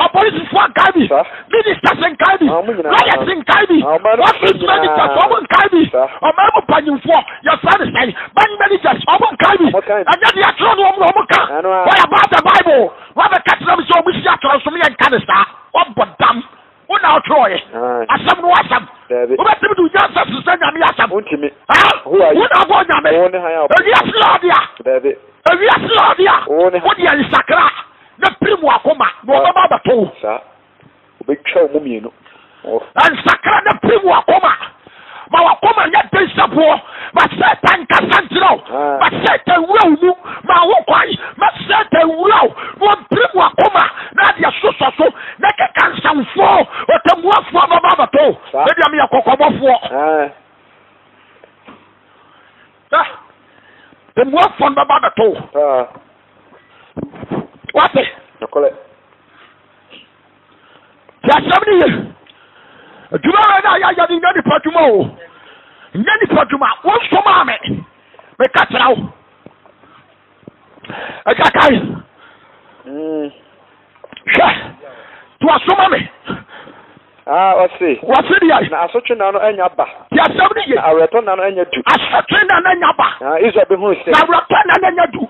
apolisifoɔ nkan bi, ministers nkan bi, lawyers nkan bi, office managers wɔn nkan bi, ɔman mu mpanyinfoɔ yɛfrɛ no sɛn, bank managers wɔn nkan bi. Ɛnyɛ deɛ atwerɛ no wɔn na wɔn ka. What about the Bible? Wɔabɛka kyerɛ me sɛ wɔn si atwerɛ nso meyɛ nka ne saa. Wɔbɔ dam. Wo na ɔtwerɛeɛ. Asɛm no asɛm. Wobɛtumi de nyansa sesɛ Nyame asɛm. Wontumi. Wo na abɔ Nyame. Ewiase yɛ ɔde a. Ewiase yɛ ɔde a. Wo deɛ nsakra na pirim w'akoma na ɔbɛba abɛto wo. Saa. Obetwa wɔn mu mmienu. Nsakra na pirim w'akoma. Ma w'akoma nyɛ den sɛ boɔ. Ma Satan nkasa nkyerɛ wo. Ma Satan nwura wo mu. Ma wo kwan. Ma Satan nwura wo na ɔmpirim w'akoma na adeɛ sosɔ so na keka nsɛmfoɔ ɔtɛmmuafoɔ na ɔba abɛto wo. Me deɛ meyɛ kɔkɔbɔfoɔ. Tɛmmuafoɔ no bɛba abɛto wo. Wate? Ti asɛm no ye. Adwuma wei na yɛayɛ no nyɛ nipa adwuma o. Nyɛ nipa adwuma. Wo nso maa me. Meka kyerɛ wo. Agya kae. Hwɛ. To aso ma me. Ah, ɔse. Wɔse deɛ. Na asotwe nna no anya ba. Ti asɛm no ye. Na awerɛtɔ nna no anya du. Asotwe nna no anya ba. Na Israel bɛhunu sɛ. Na awerɛtɔ nna no anya du.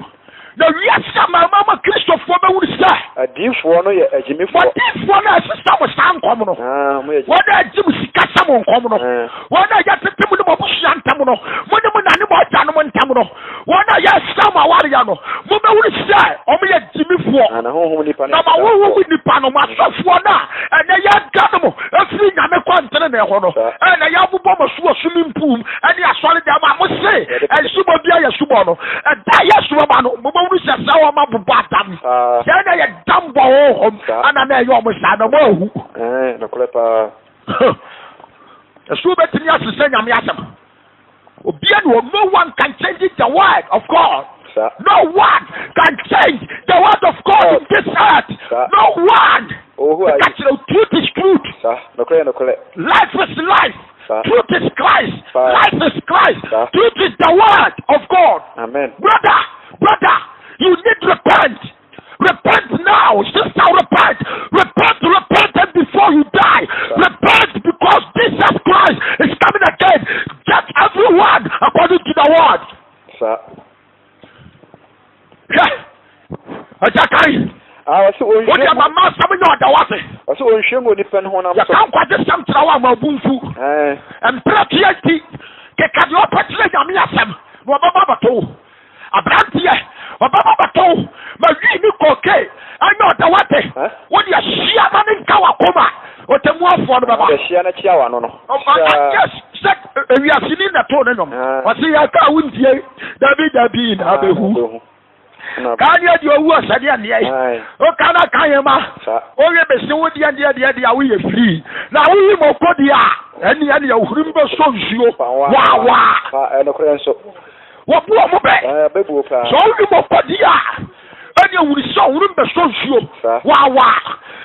Na wiase amanaman mu Kristofoɔ bɛhunu sɛ. Adiyifoɔ no yɛ agyimifoɔ. Adiyifoɔ no a ɛsesa mo saa nkɔm no. Ah, wɔyɛ agyimifoɔ. Wɔn a ɛgye mo sika sɛ mo nkɔm no. Ah. Wɔn a yɛtete mo ne mo abusua ntam no. Mo ne mo na ne mo agyanom ntam no. Wɔn a yɛsesa mo awareɛ no. Mobɛhunu sɛ wɔyɛ gyimifoɔ. Ah, na honhom nipa no Na ma honhom nipa no, mo asɔfoɔ no a ɛnɛ yɛadwane mo afiri Nyame kwantenenee ho no, ɛnɛ yɛabobɔ mo asu wɔ swimming pool mu ne asɔredan mu a mose nsubɔ bi ayɛ subɔ no, ɛda a Yesu bɛba no, mobɛhunu sɛ sɛ wɔn abobɔ adam. Sɛ na yɛ dam bɔ honhom, ana na ɛyɛ wɔn saa na moahu. Nokorɛ paa. Ɛso wobɛtumi asesɛ Nyame asɛm. Obia ni hɔ, no one can change the word of God. No one can change the word of God in this earth. No one. Ɛka kyerɛ truth is truth. Life is life. Truth is Christ. Life is Christ. Truth is the word of God. Amen. Brother, brother, you need repent. Repent now, sister, repent. Repent, repent, and before you die. Repent because Jesus Christ is coming again. Judge everyone according to the word. Sir. Hwɛ, agya kan. Ah, ɔsɛ Wode ɔnhwɛ ama ma asɛm nyɛ ɔda wase. ɔsɛ ɔnhwɛ ngu onipa no honam so. Yɛka nkwagye sɛm kyerɛ wo ama wo mfu. Ɛɛ, Mprɛteɛ nti, keka deɛ ɔpɛ kyerɛ Nyame asɛm na ɔbɛba abɛto wo. Aberanteɛ, ɔbɛba abɛto wo. Ma wii ne koke ɛnyɛ ɔda wate. Wo deɛ hyia ma ne nka w'akoma. Ɔtɛmmuafoɔ no bɛba. Ɔde hyia no kyia w'ano no. Yes, sɛ ewiaseni na ɛtoo ne nnwom. Ɔse yɛka a wontie, dabi dabi na abɛhu. Kaa deɛ deɛ owu ɔsɛdeɛ ndeɛ yi. Oka na ka yɛn ma. Owie besi wo deɛ deɛ deɛ deɛ woyɛ firi. Na woyi mo kɔ deɛ a ɛne ɛne ɛhuri mbɛsɔ nsuo. Waa waa. Ɛnokorɛ nso. Wɔbu wɔn bɛ. Bɛbuo paa. Sɛ woyi mo kɔ deɛ a. Ɛne ehunu sɛ ɔhunu mbɛsɔ nsuo. Waawaa.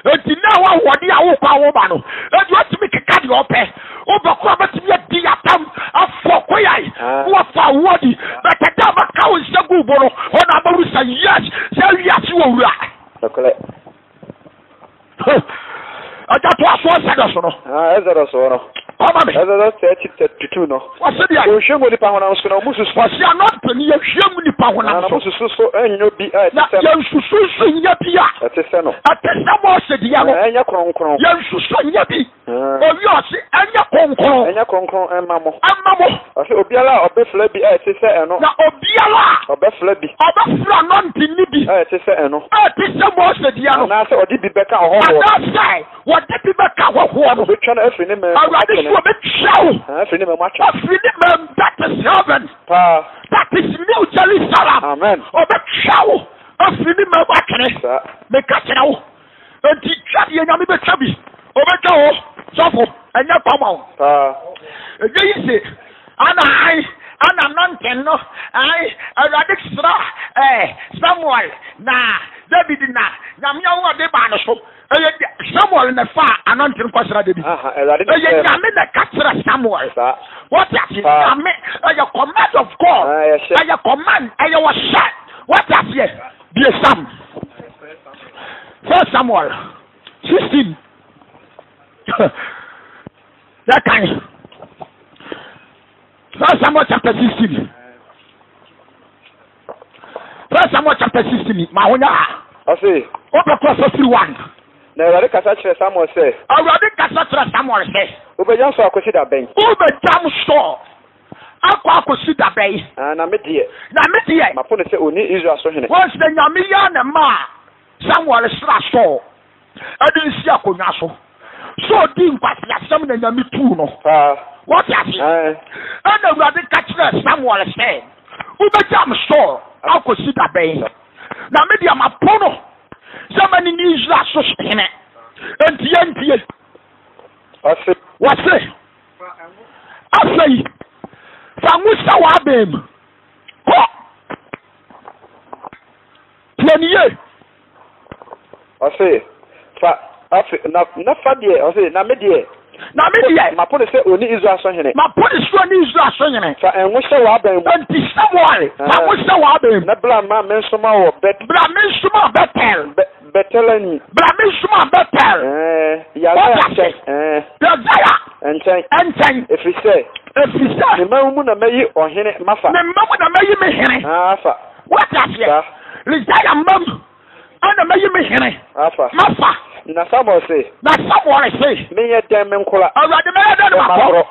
Enti na ɛwɔ ahoɔden a wokɔ a woba no, ɛde ɔtumi keka deɛ ɔpɛ. Wobɛkɔ a bɛtumi adi atam afɔ koyae na wafa wo adi. Bɛtɛtɛ a bɛka wo nsa gu bo no, hɔ na abɛhunu sɛ yes, sɛ wiase wɔ wura. Nokorɛ. Agya to aso Exodus no. Ah, Exodus wɔ no. Kɔma me. Exodus 30 32 no. Wɔsi deɛ. Wɔhwie ngu nipa honam so na wɔn susu. Wɔsi anɔpɛ ni yɛhwie ngu nipa honam so. Na wɔn susu so nyɛ bi a ɛte sɛ no. Na yɛn susu nso nyɛ bi a. Ɛte sɛ no. Ɛte sɛ Mose deɛ no. Ɛnyɛ kronkron. Yɛn susu nyɛ bi. Owi ɔsi ɛnyɛ kronkron. Ɛnyɛ kronkron ɛma mo. Ɛma mo. Ɔsi obiara a ɔbɛfra bi a ɛte sɛ ɛno. Na obiara a. Ɔbɛfra bi. Ɔbɛfra nɔnte ni bi. A ɛte sɛ ɛno. A ɛte sɛ Mose deɛ no. Anaasɛ ɔde bi bɛka ɔhɔhoɔ no. Anaasɛ wɔde bi bɛka ahɔhoɔ no. Ɔbɛtwa no afiri ne man mu Awurade atwene. so ɔbɛtwa wo. Afiri ne man mu atwene. Afiri ne man mu. That is heaven. Paa. That is New Jerusalem. Amen. Ɔbɛtwa wo afiri ne man mu atwene. Saa. Meka kyerɛ wo. Enti twa deɛ Nyame bɛtwa bi. Ɔbɛtwa wo sɔfo. Ɛnyɛ kɔmɔ. Paa. Ɛnyɛ yi se ana ae ana nɔnten no ae Awurade sra ɛɛ Samuel na David na Nyame ahoɔden baa no so. Ɛyɛ Samuel na ɛfaa anointing kɔsra David. Ɛyɛ Nyame na ɛka kyerɛ Samuel. Wɔte ase? Nyame ɛyɛ command of God. Ɛyɛ command, ɛyɛ ɔhyɛ. Wɔte aseɛ? Bie Sam. First Samuel 16. Yɛkan. First Samuel chapter 16. First Samuel chapter 16 ma ho nya ha. Ɔse. Wobɛkɔ sɛ firi 1. Na Awurade kasa kyerɛ Samuel sɛ. Awurade kasa kyerɛ Samuel sɛ. Wobɛgyam Saul akɔsi da bɛn? Wobɛgyam Saul akɔ akɔsi da bɛn? Ah, na me deɛ. Na me deɛ. Mapo no sɛ ɔnni Israel so hene. Wɔn sɛ Nyame yi ara na ɛmaa Samuel sra Saul ɛde no si akonnwa so. Saul dii nkwaseasɛm na Nyame tuu no. Wɔte aseɛ? Ɛna Awurade ka kyerɛɛ Samuel sɛ, wobɛgyam Saul akɔsi da bɛn? Na me deɛ mapo no sɛ mani ne Israel so hene. Enti yɛntie. Wɔse, afei fa ngo hyɛ w'abɛn mu kɔ. Tie ne yie. Ɔse, fa, afe, na, na fa deɛ, ɔse, na me deɛ. Na me deɛ. Mapo no sɛ ɔnni Israel so hene. Mapo no sɛ ɔnni Israel so hene. Fa ngo hyɛ w'abɛn mu. Enti Samuel, fa ngo hyɛ w'abɛn mu. Na bra ma mensoma wɔ Bet. Bra mensoma Betel. Be, Betelani. Bra mensoma Betel. Ɛɛ, Yesaia nkyɛn. Ɛɛ. Yesaia. Nkyɛn. Nkyɛn. Ɛfiri sɛ. Ɛfiri sɛ. Ne mma mu na mɛyi ɔhene mafa. Ne mma mu na mɛyi me hene. Afa. Woate aseɛ? Yesaia mma mu ɛna mɛyi me hene. Afa. Mafa. Na Samuel se. Na Samuel se. Menyɛ dɛn me nkola. Awurade mɛyɛ dɛn na makɔ.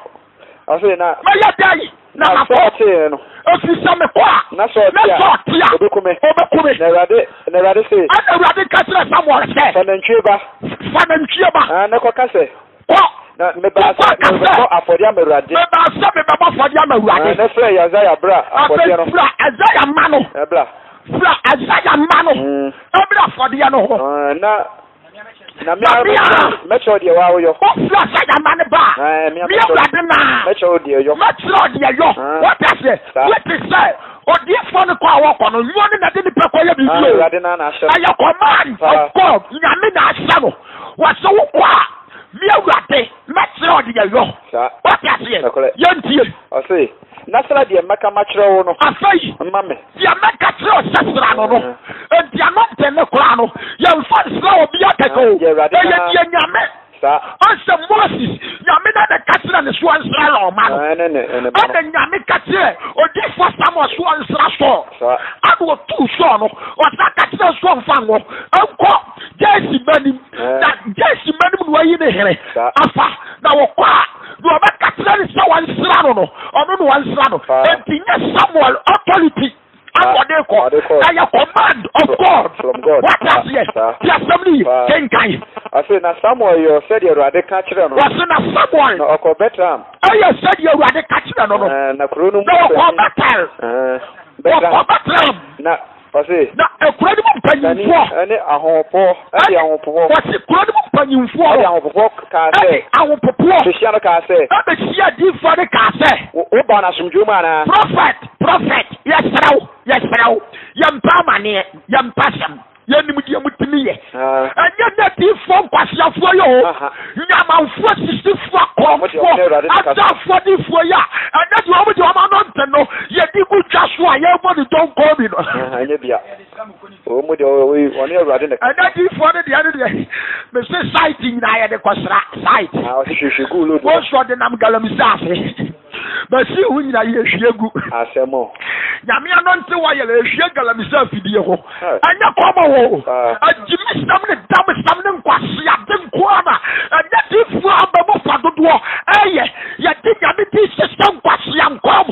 Ɔse na. Mɛyɛ dɛn na makɔ. Na Saul tee no. Ɛfiri sɛ mekɔ a. Na Saul te a. Na Saul te a. Ɔbɛku me. Ɔbɛku me. Na Awurade na Awurade se. Ɛna Awurade ka kyerɛɛ Samuel sɛ. Fa nantwie ba. Fa nantwie ba. Ah, na kɔka sɛ. Kɔ. Na mebaa sɛ merebɛbɔ afɔdeɛ ama Awurade. Mebaa sɛ mebɛbɔ afɔdeɛ ama Awurade. Na na frɛ Yesaia bra afɔdeɛ no. Afei fra Yesaia mma no. Ɛbra. Fra Yesaia mma no. Ɛbra afɔdeɛ no ho. Na na me ara mɛkyerɛ wo deɛ waa woyɔ. Wofra Yesaia mma no ba a. Me Awurade na. Mɛkyerɛ wo deɛ yɔ. Mɛkyerɛ wo deɛ yɔ. Wote aseɛ? Wote sɛ odiyifoɔ no kɔ a wɔkɔ no, nyɛ ɔno na ɛde nipa kɔyɛ biribi o. Awurade na na ahyɛ no. Ɛyɛ command of God. Nyame na ahyɛ no. Wɔsɛ wokɔ a, me Awurade, mɛkyerɛ wo deɛ yɔ. Wote aseɛ? Yɛntie. Ɔse, na sra deɛ mɛka makyerɛ wo no. Afei, ma me. Deɛ mɛka kyerɛ wo sɛ sra no no, enti ano ntɛne koraa no, yɛmfa nsra obiara kɛkɛ o. Ɛyɛ deɛ Nyame Ɔsɛ Moses, Nyame na na ka kyerɛ ne so ɔnsra ɔma no. Ɛna Nyame ka kyerɛ odiyifoɔ Samuel so ɔnsra Saul. Ɛna ɔtuu Saul no, ɔsa ka kyerɛ Saul mfa ngo nkɔ Jesse mma nim. Na Jesse mma nim na wayi ne hene afa. Na wɔkɔ a, deɛ ɔbɛka kyerɛ ne sɛ wɔnsra no no, ɔno na wɔnsra no. Enti nyɛ Samuel authority. Ana ɔde kɔ. Ɛyɛ command of God. From God. Wate aseɛ? Ti asɛm no yi. Kenkan. Ɔse na Samuel yɔɔ sɛdeɛ Awurade ka kyerɛ no. Ɔse na Samuel. Na ɔkɔɔ Bethlehem. Ɛyɛ sɛdeɛ Awurade ka kyerɛ no no. Na kuro no mu. Na ɔkɔɔ Bethel. Ɔkɔɔ Bethlehem. Na ɔse. Na ekuro no mu mpanyinfoɔ. Ɛne ahopopoɔ. Ɛde ahopopoɔ. Ɔse kuro no mu mpanyinfoɔ. Ɛde ahopopoɔ kaa sɛ. Ɛde ahopopoɔ. Bɛhyia no kaa sɛ. Ɛbɛhyia adiyifoɔ no kaa sɛ. Wo baa no asomdwoeɛ mu anaa? Prophet, prophet, yɛsrɛ wo, yɛsrɛ wo. Yɛmpɛ amaneɛ, yɛmpɛ asɛm, yɛnim deɛ motumi yɛ. Ɛnyɛ nnɛ diifoɔ nkwaseafoɔ yi o, nyamanfoɔ, sisifoɔ, akɔmfoɔ, agyafoɔ diifoɔ yi a ɛnɛ deɛ wɔn deɛ wɔn ano nte no, yɛde gu dwa so a yɛrebɔ ne dɔnkɔn bi no. Ɛnyɛ bia. Wɔn deɛ wɔne Awurade na. Ɛnɛ diifoɔ no deɛ no deɛ, mese site nyinaa yɛde kɔsra site. Ɔse hwehwɛ gu load. Wɔn nso ɔde nam galamsey ase. Bɛsi ho nyina yɛ hwie gu. Asɛm o. Nyame ano nte wɔ yɛlɛ ehwie galamsey afidie ho. Ɛnyɛ kɔmɔ o. Agyimisɛm ne damsɛm ne nkwaseade nko ara na ɛnyɛ difoɔ aba mu fa dodoɔ ɛyɛ. Yɛde Nyame din hyehyɛ nkwasea nkɔm.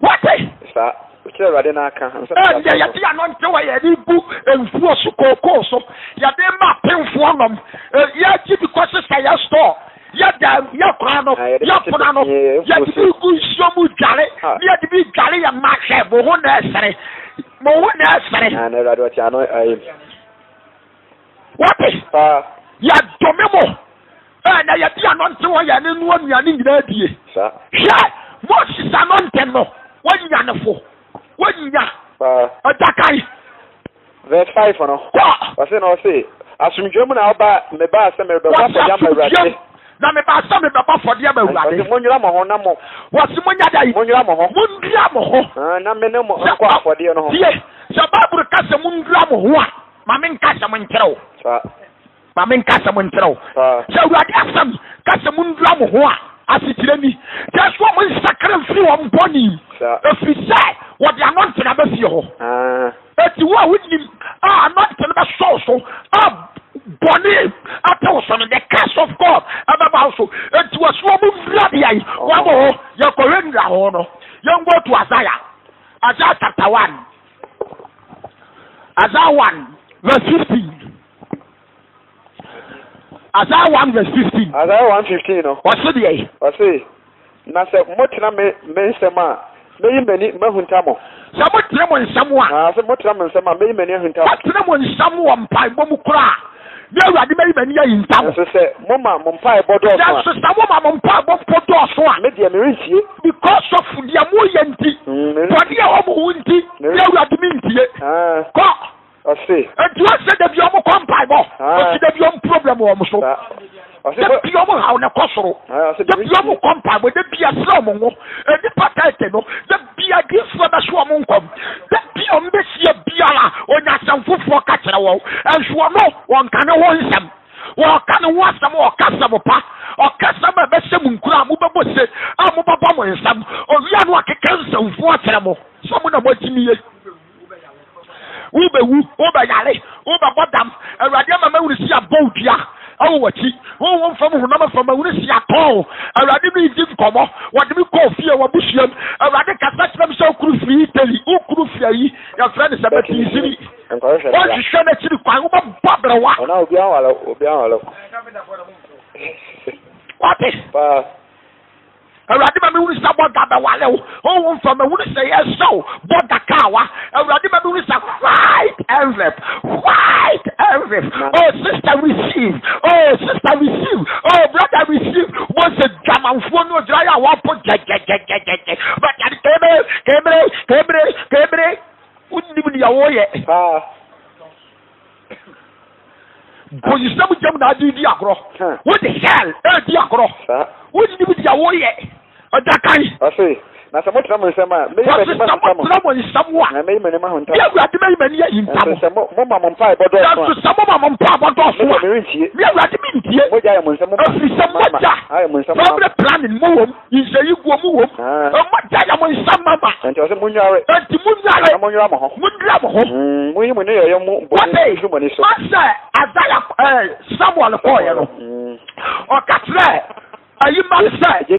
Wate? Saa. Wokyerɛ Awurade na aka. Ɛndeɛ yɛde ano nte wɔ yɛde gu mfuo so kookoo so yɛde ma apemfoɔ nom yɛgye bi kɔ sesa yɛ store yɛ dan yɛ kwan no yɛ pono ano yɛde bi gu nsuo mu dware ne yɛde bi dware yɛ mma hwɛ mo ho na ɛsere mo ho na ɛsere. Na Awurade ɔte ano ayi. Wate? Yɛdome mo. Ɛɛ na yɛde anɔnte hɔ yɛn ne noa nnuane nyinaa die. Hwɛ, Moses anɔnte no, wɔnya ne fo. Wɔnya. Ɛda kan. Verse 5 no. Kɔ. Ɔse na ɔse, asomdwoe mu na ɔba mebaa sɛ merebɛbɔ afɔdeɛ ama Awurade. Na mebaa sɛ mebɛbɔ afɔdeɛ ama Awurade. Ɔse monnwira mo ho na mo. Wɔse monya dɛn? Monnwira mo ho. Monnwira mo ho. Na me ne mo nkɔ afɔdeɛ no ho. Tie, sɛ Bible ka sɛ monnwira mo ho a, ma menka asɛm nkyerɛ wo. Ma menka asɛm nkyerɛ wo. Sɛ Awurade asɛm ka sɛ monnwira mo ho a, asekyerɛ ni. Kyerɛ sɛ wɔn nsakra mfiri wɔn bɔne mu, ɛfiri sɛ wɔde anɔntene aba fie hɔ. Eti wo a wonim a anɔntene bɛsɔ wo so a bɔne ate wo so no, the curse of God ɛbɛba wo so. Enti wɔsi wɔn nwura deɛ yi, wɔn ho yɛkɔhwɛ nwura ho no. Yɛn go to Isaiah, Isaiah chapter 1. Isaiah 1 verse 15. Isaiah 1 verse 15. Isaiah 1 15 no. Ɔse deɛ yi. Ɔse, na sɛ motena me me nsɛm a, mɛyi m'ani mahunta mo. Sɛ motene mo nsɛm a. Ah, sɛ motena mo nsɛm a, mɛyi m'ani ahunta mo. Motene mo nsɛm wɔ mpaebɔ mu koraa. Me Awurade mɛyi m'ani ahinta mo. Nanso sɛ moma mo mpaebɔ dɔɔso a. Nanso sɛ moma mo mpaebɔ mpo dɔɔso a. Me deɛ merentie. Because of deɛ moyɛ nti. Bɔne a ɛwɔ mo ho nti. Me Awurade mentie. Kɔ. Ɔse. Enti ɔsɛ da bi ɔmo kɔ mpaebɔ. Ɔsi da bi ɔmo problem wɔ ɔmo so. Da bi ɔmo haw na ɛkɔ soro. Da bi ɔmo kɔ mpaebɔ. Da bi ɛsrɛ ɔmo ngo. Nnipa tɛɛtɛ no. Da bi adiifoɔ bɛso ɔmo nkɔm. Da bi ɔmo bɛhyia biara ɔnya asɛm foforɔ ka kyerɛ wɔn. Nso ɔno ɔnka ne ho nsɛm. Ɔka ne ho asɛm, ɔka asɛm pa, ɔka asɛm a ɛbɛhyɛ mo nkura a mobɛbɔ se a mobɛbɔ mo nsam. Owia no akeka nsɛmfo akyerɛ mo sɛ mo na moagyimie. Wobɛwu, wobɛyare, wobɛbɔ dam. Awurade ama mahunu si abɔ wo dua ɛwɔ w'akyi. Honhom fam, honam fam, mahunu si atɔn wo. Awurade ne di nkɔmmɔ. Wɔde me kɔɔ fie, w'abusuam. Awurade kasa kyerɛ me sɛ wo kunu firi Italy, wo kunu firi ayi, yɛfrɛ no sɛ Bɛtinsini. Wɔnhwehwɛ n'akyiri kwan, wobɛbɔ aberewa. Wate? Awurade ma mehunu sɛ bɔga bɛwale wo. Honhom fa mahunu sɛ yɛsɛ wo bɔga kaawa. Awurade ma mehunu sɛ white envelope, white envelope. Oh sister receive, oh sister receive, oh brother receive. Wọ́n sɛ dwamanfoɔ no ogyina yɛ a wɔapo gyɛgyɛgyɛgyɛgyɛ. Bɛtɛni kebere kebere kebere kebere. Wonnim nea wɔyɛ. Bonsam gyam na ade di agorɔ. Wode hell ɛredi agorɔ. Wonnim deɛ woyɛ. Ɛda kan. Ɔse, na sɛ motena mo nsɛm a, mɛyi m'ani mahinta mo. Wɔse sɛ motena mo nsɛm a, na mɛyi m'ani mahunta mo. Me Awurade mɛyi m'ani ahinta mo. Nanso sɛ moma mo mpaebɔ dɔɔso a, nanso sɛ moma mo mpaebɔ dɔɔso a, me deɛ merentie. Me Awurade mentie. Mogya ayɛ mo nsɛm ma. Ɛfiri sɛ mogya, ayɛ mo nsɛm ma. Family planning mo wom. Nhyehyɛe guo mu wom. Mogya yɛ mo nsa mama. Enti ɔse monnware. Enti monnware. Na monnwira mo ho. Monnwira mo ho. Monyi mo nneyɔeɛ mu bɔne mfiri mo ani so. Wɔte sɛ Isaiah Samuel kɔɔeɛ no, ɔka kyerɛɛ ayi mma no sɛ.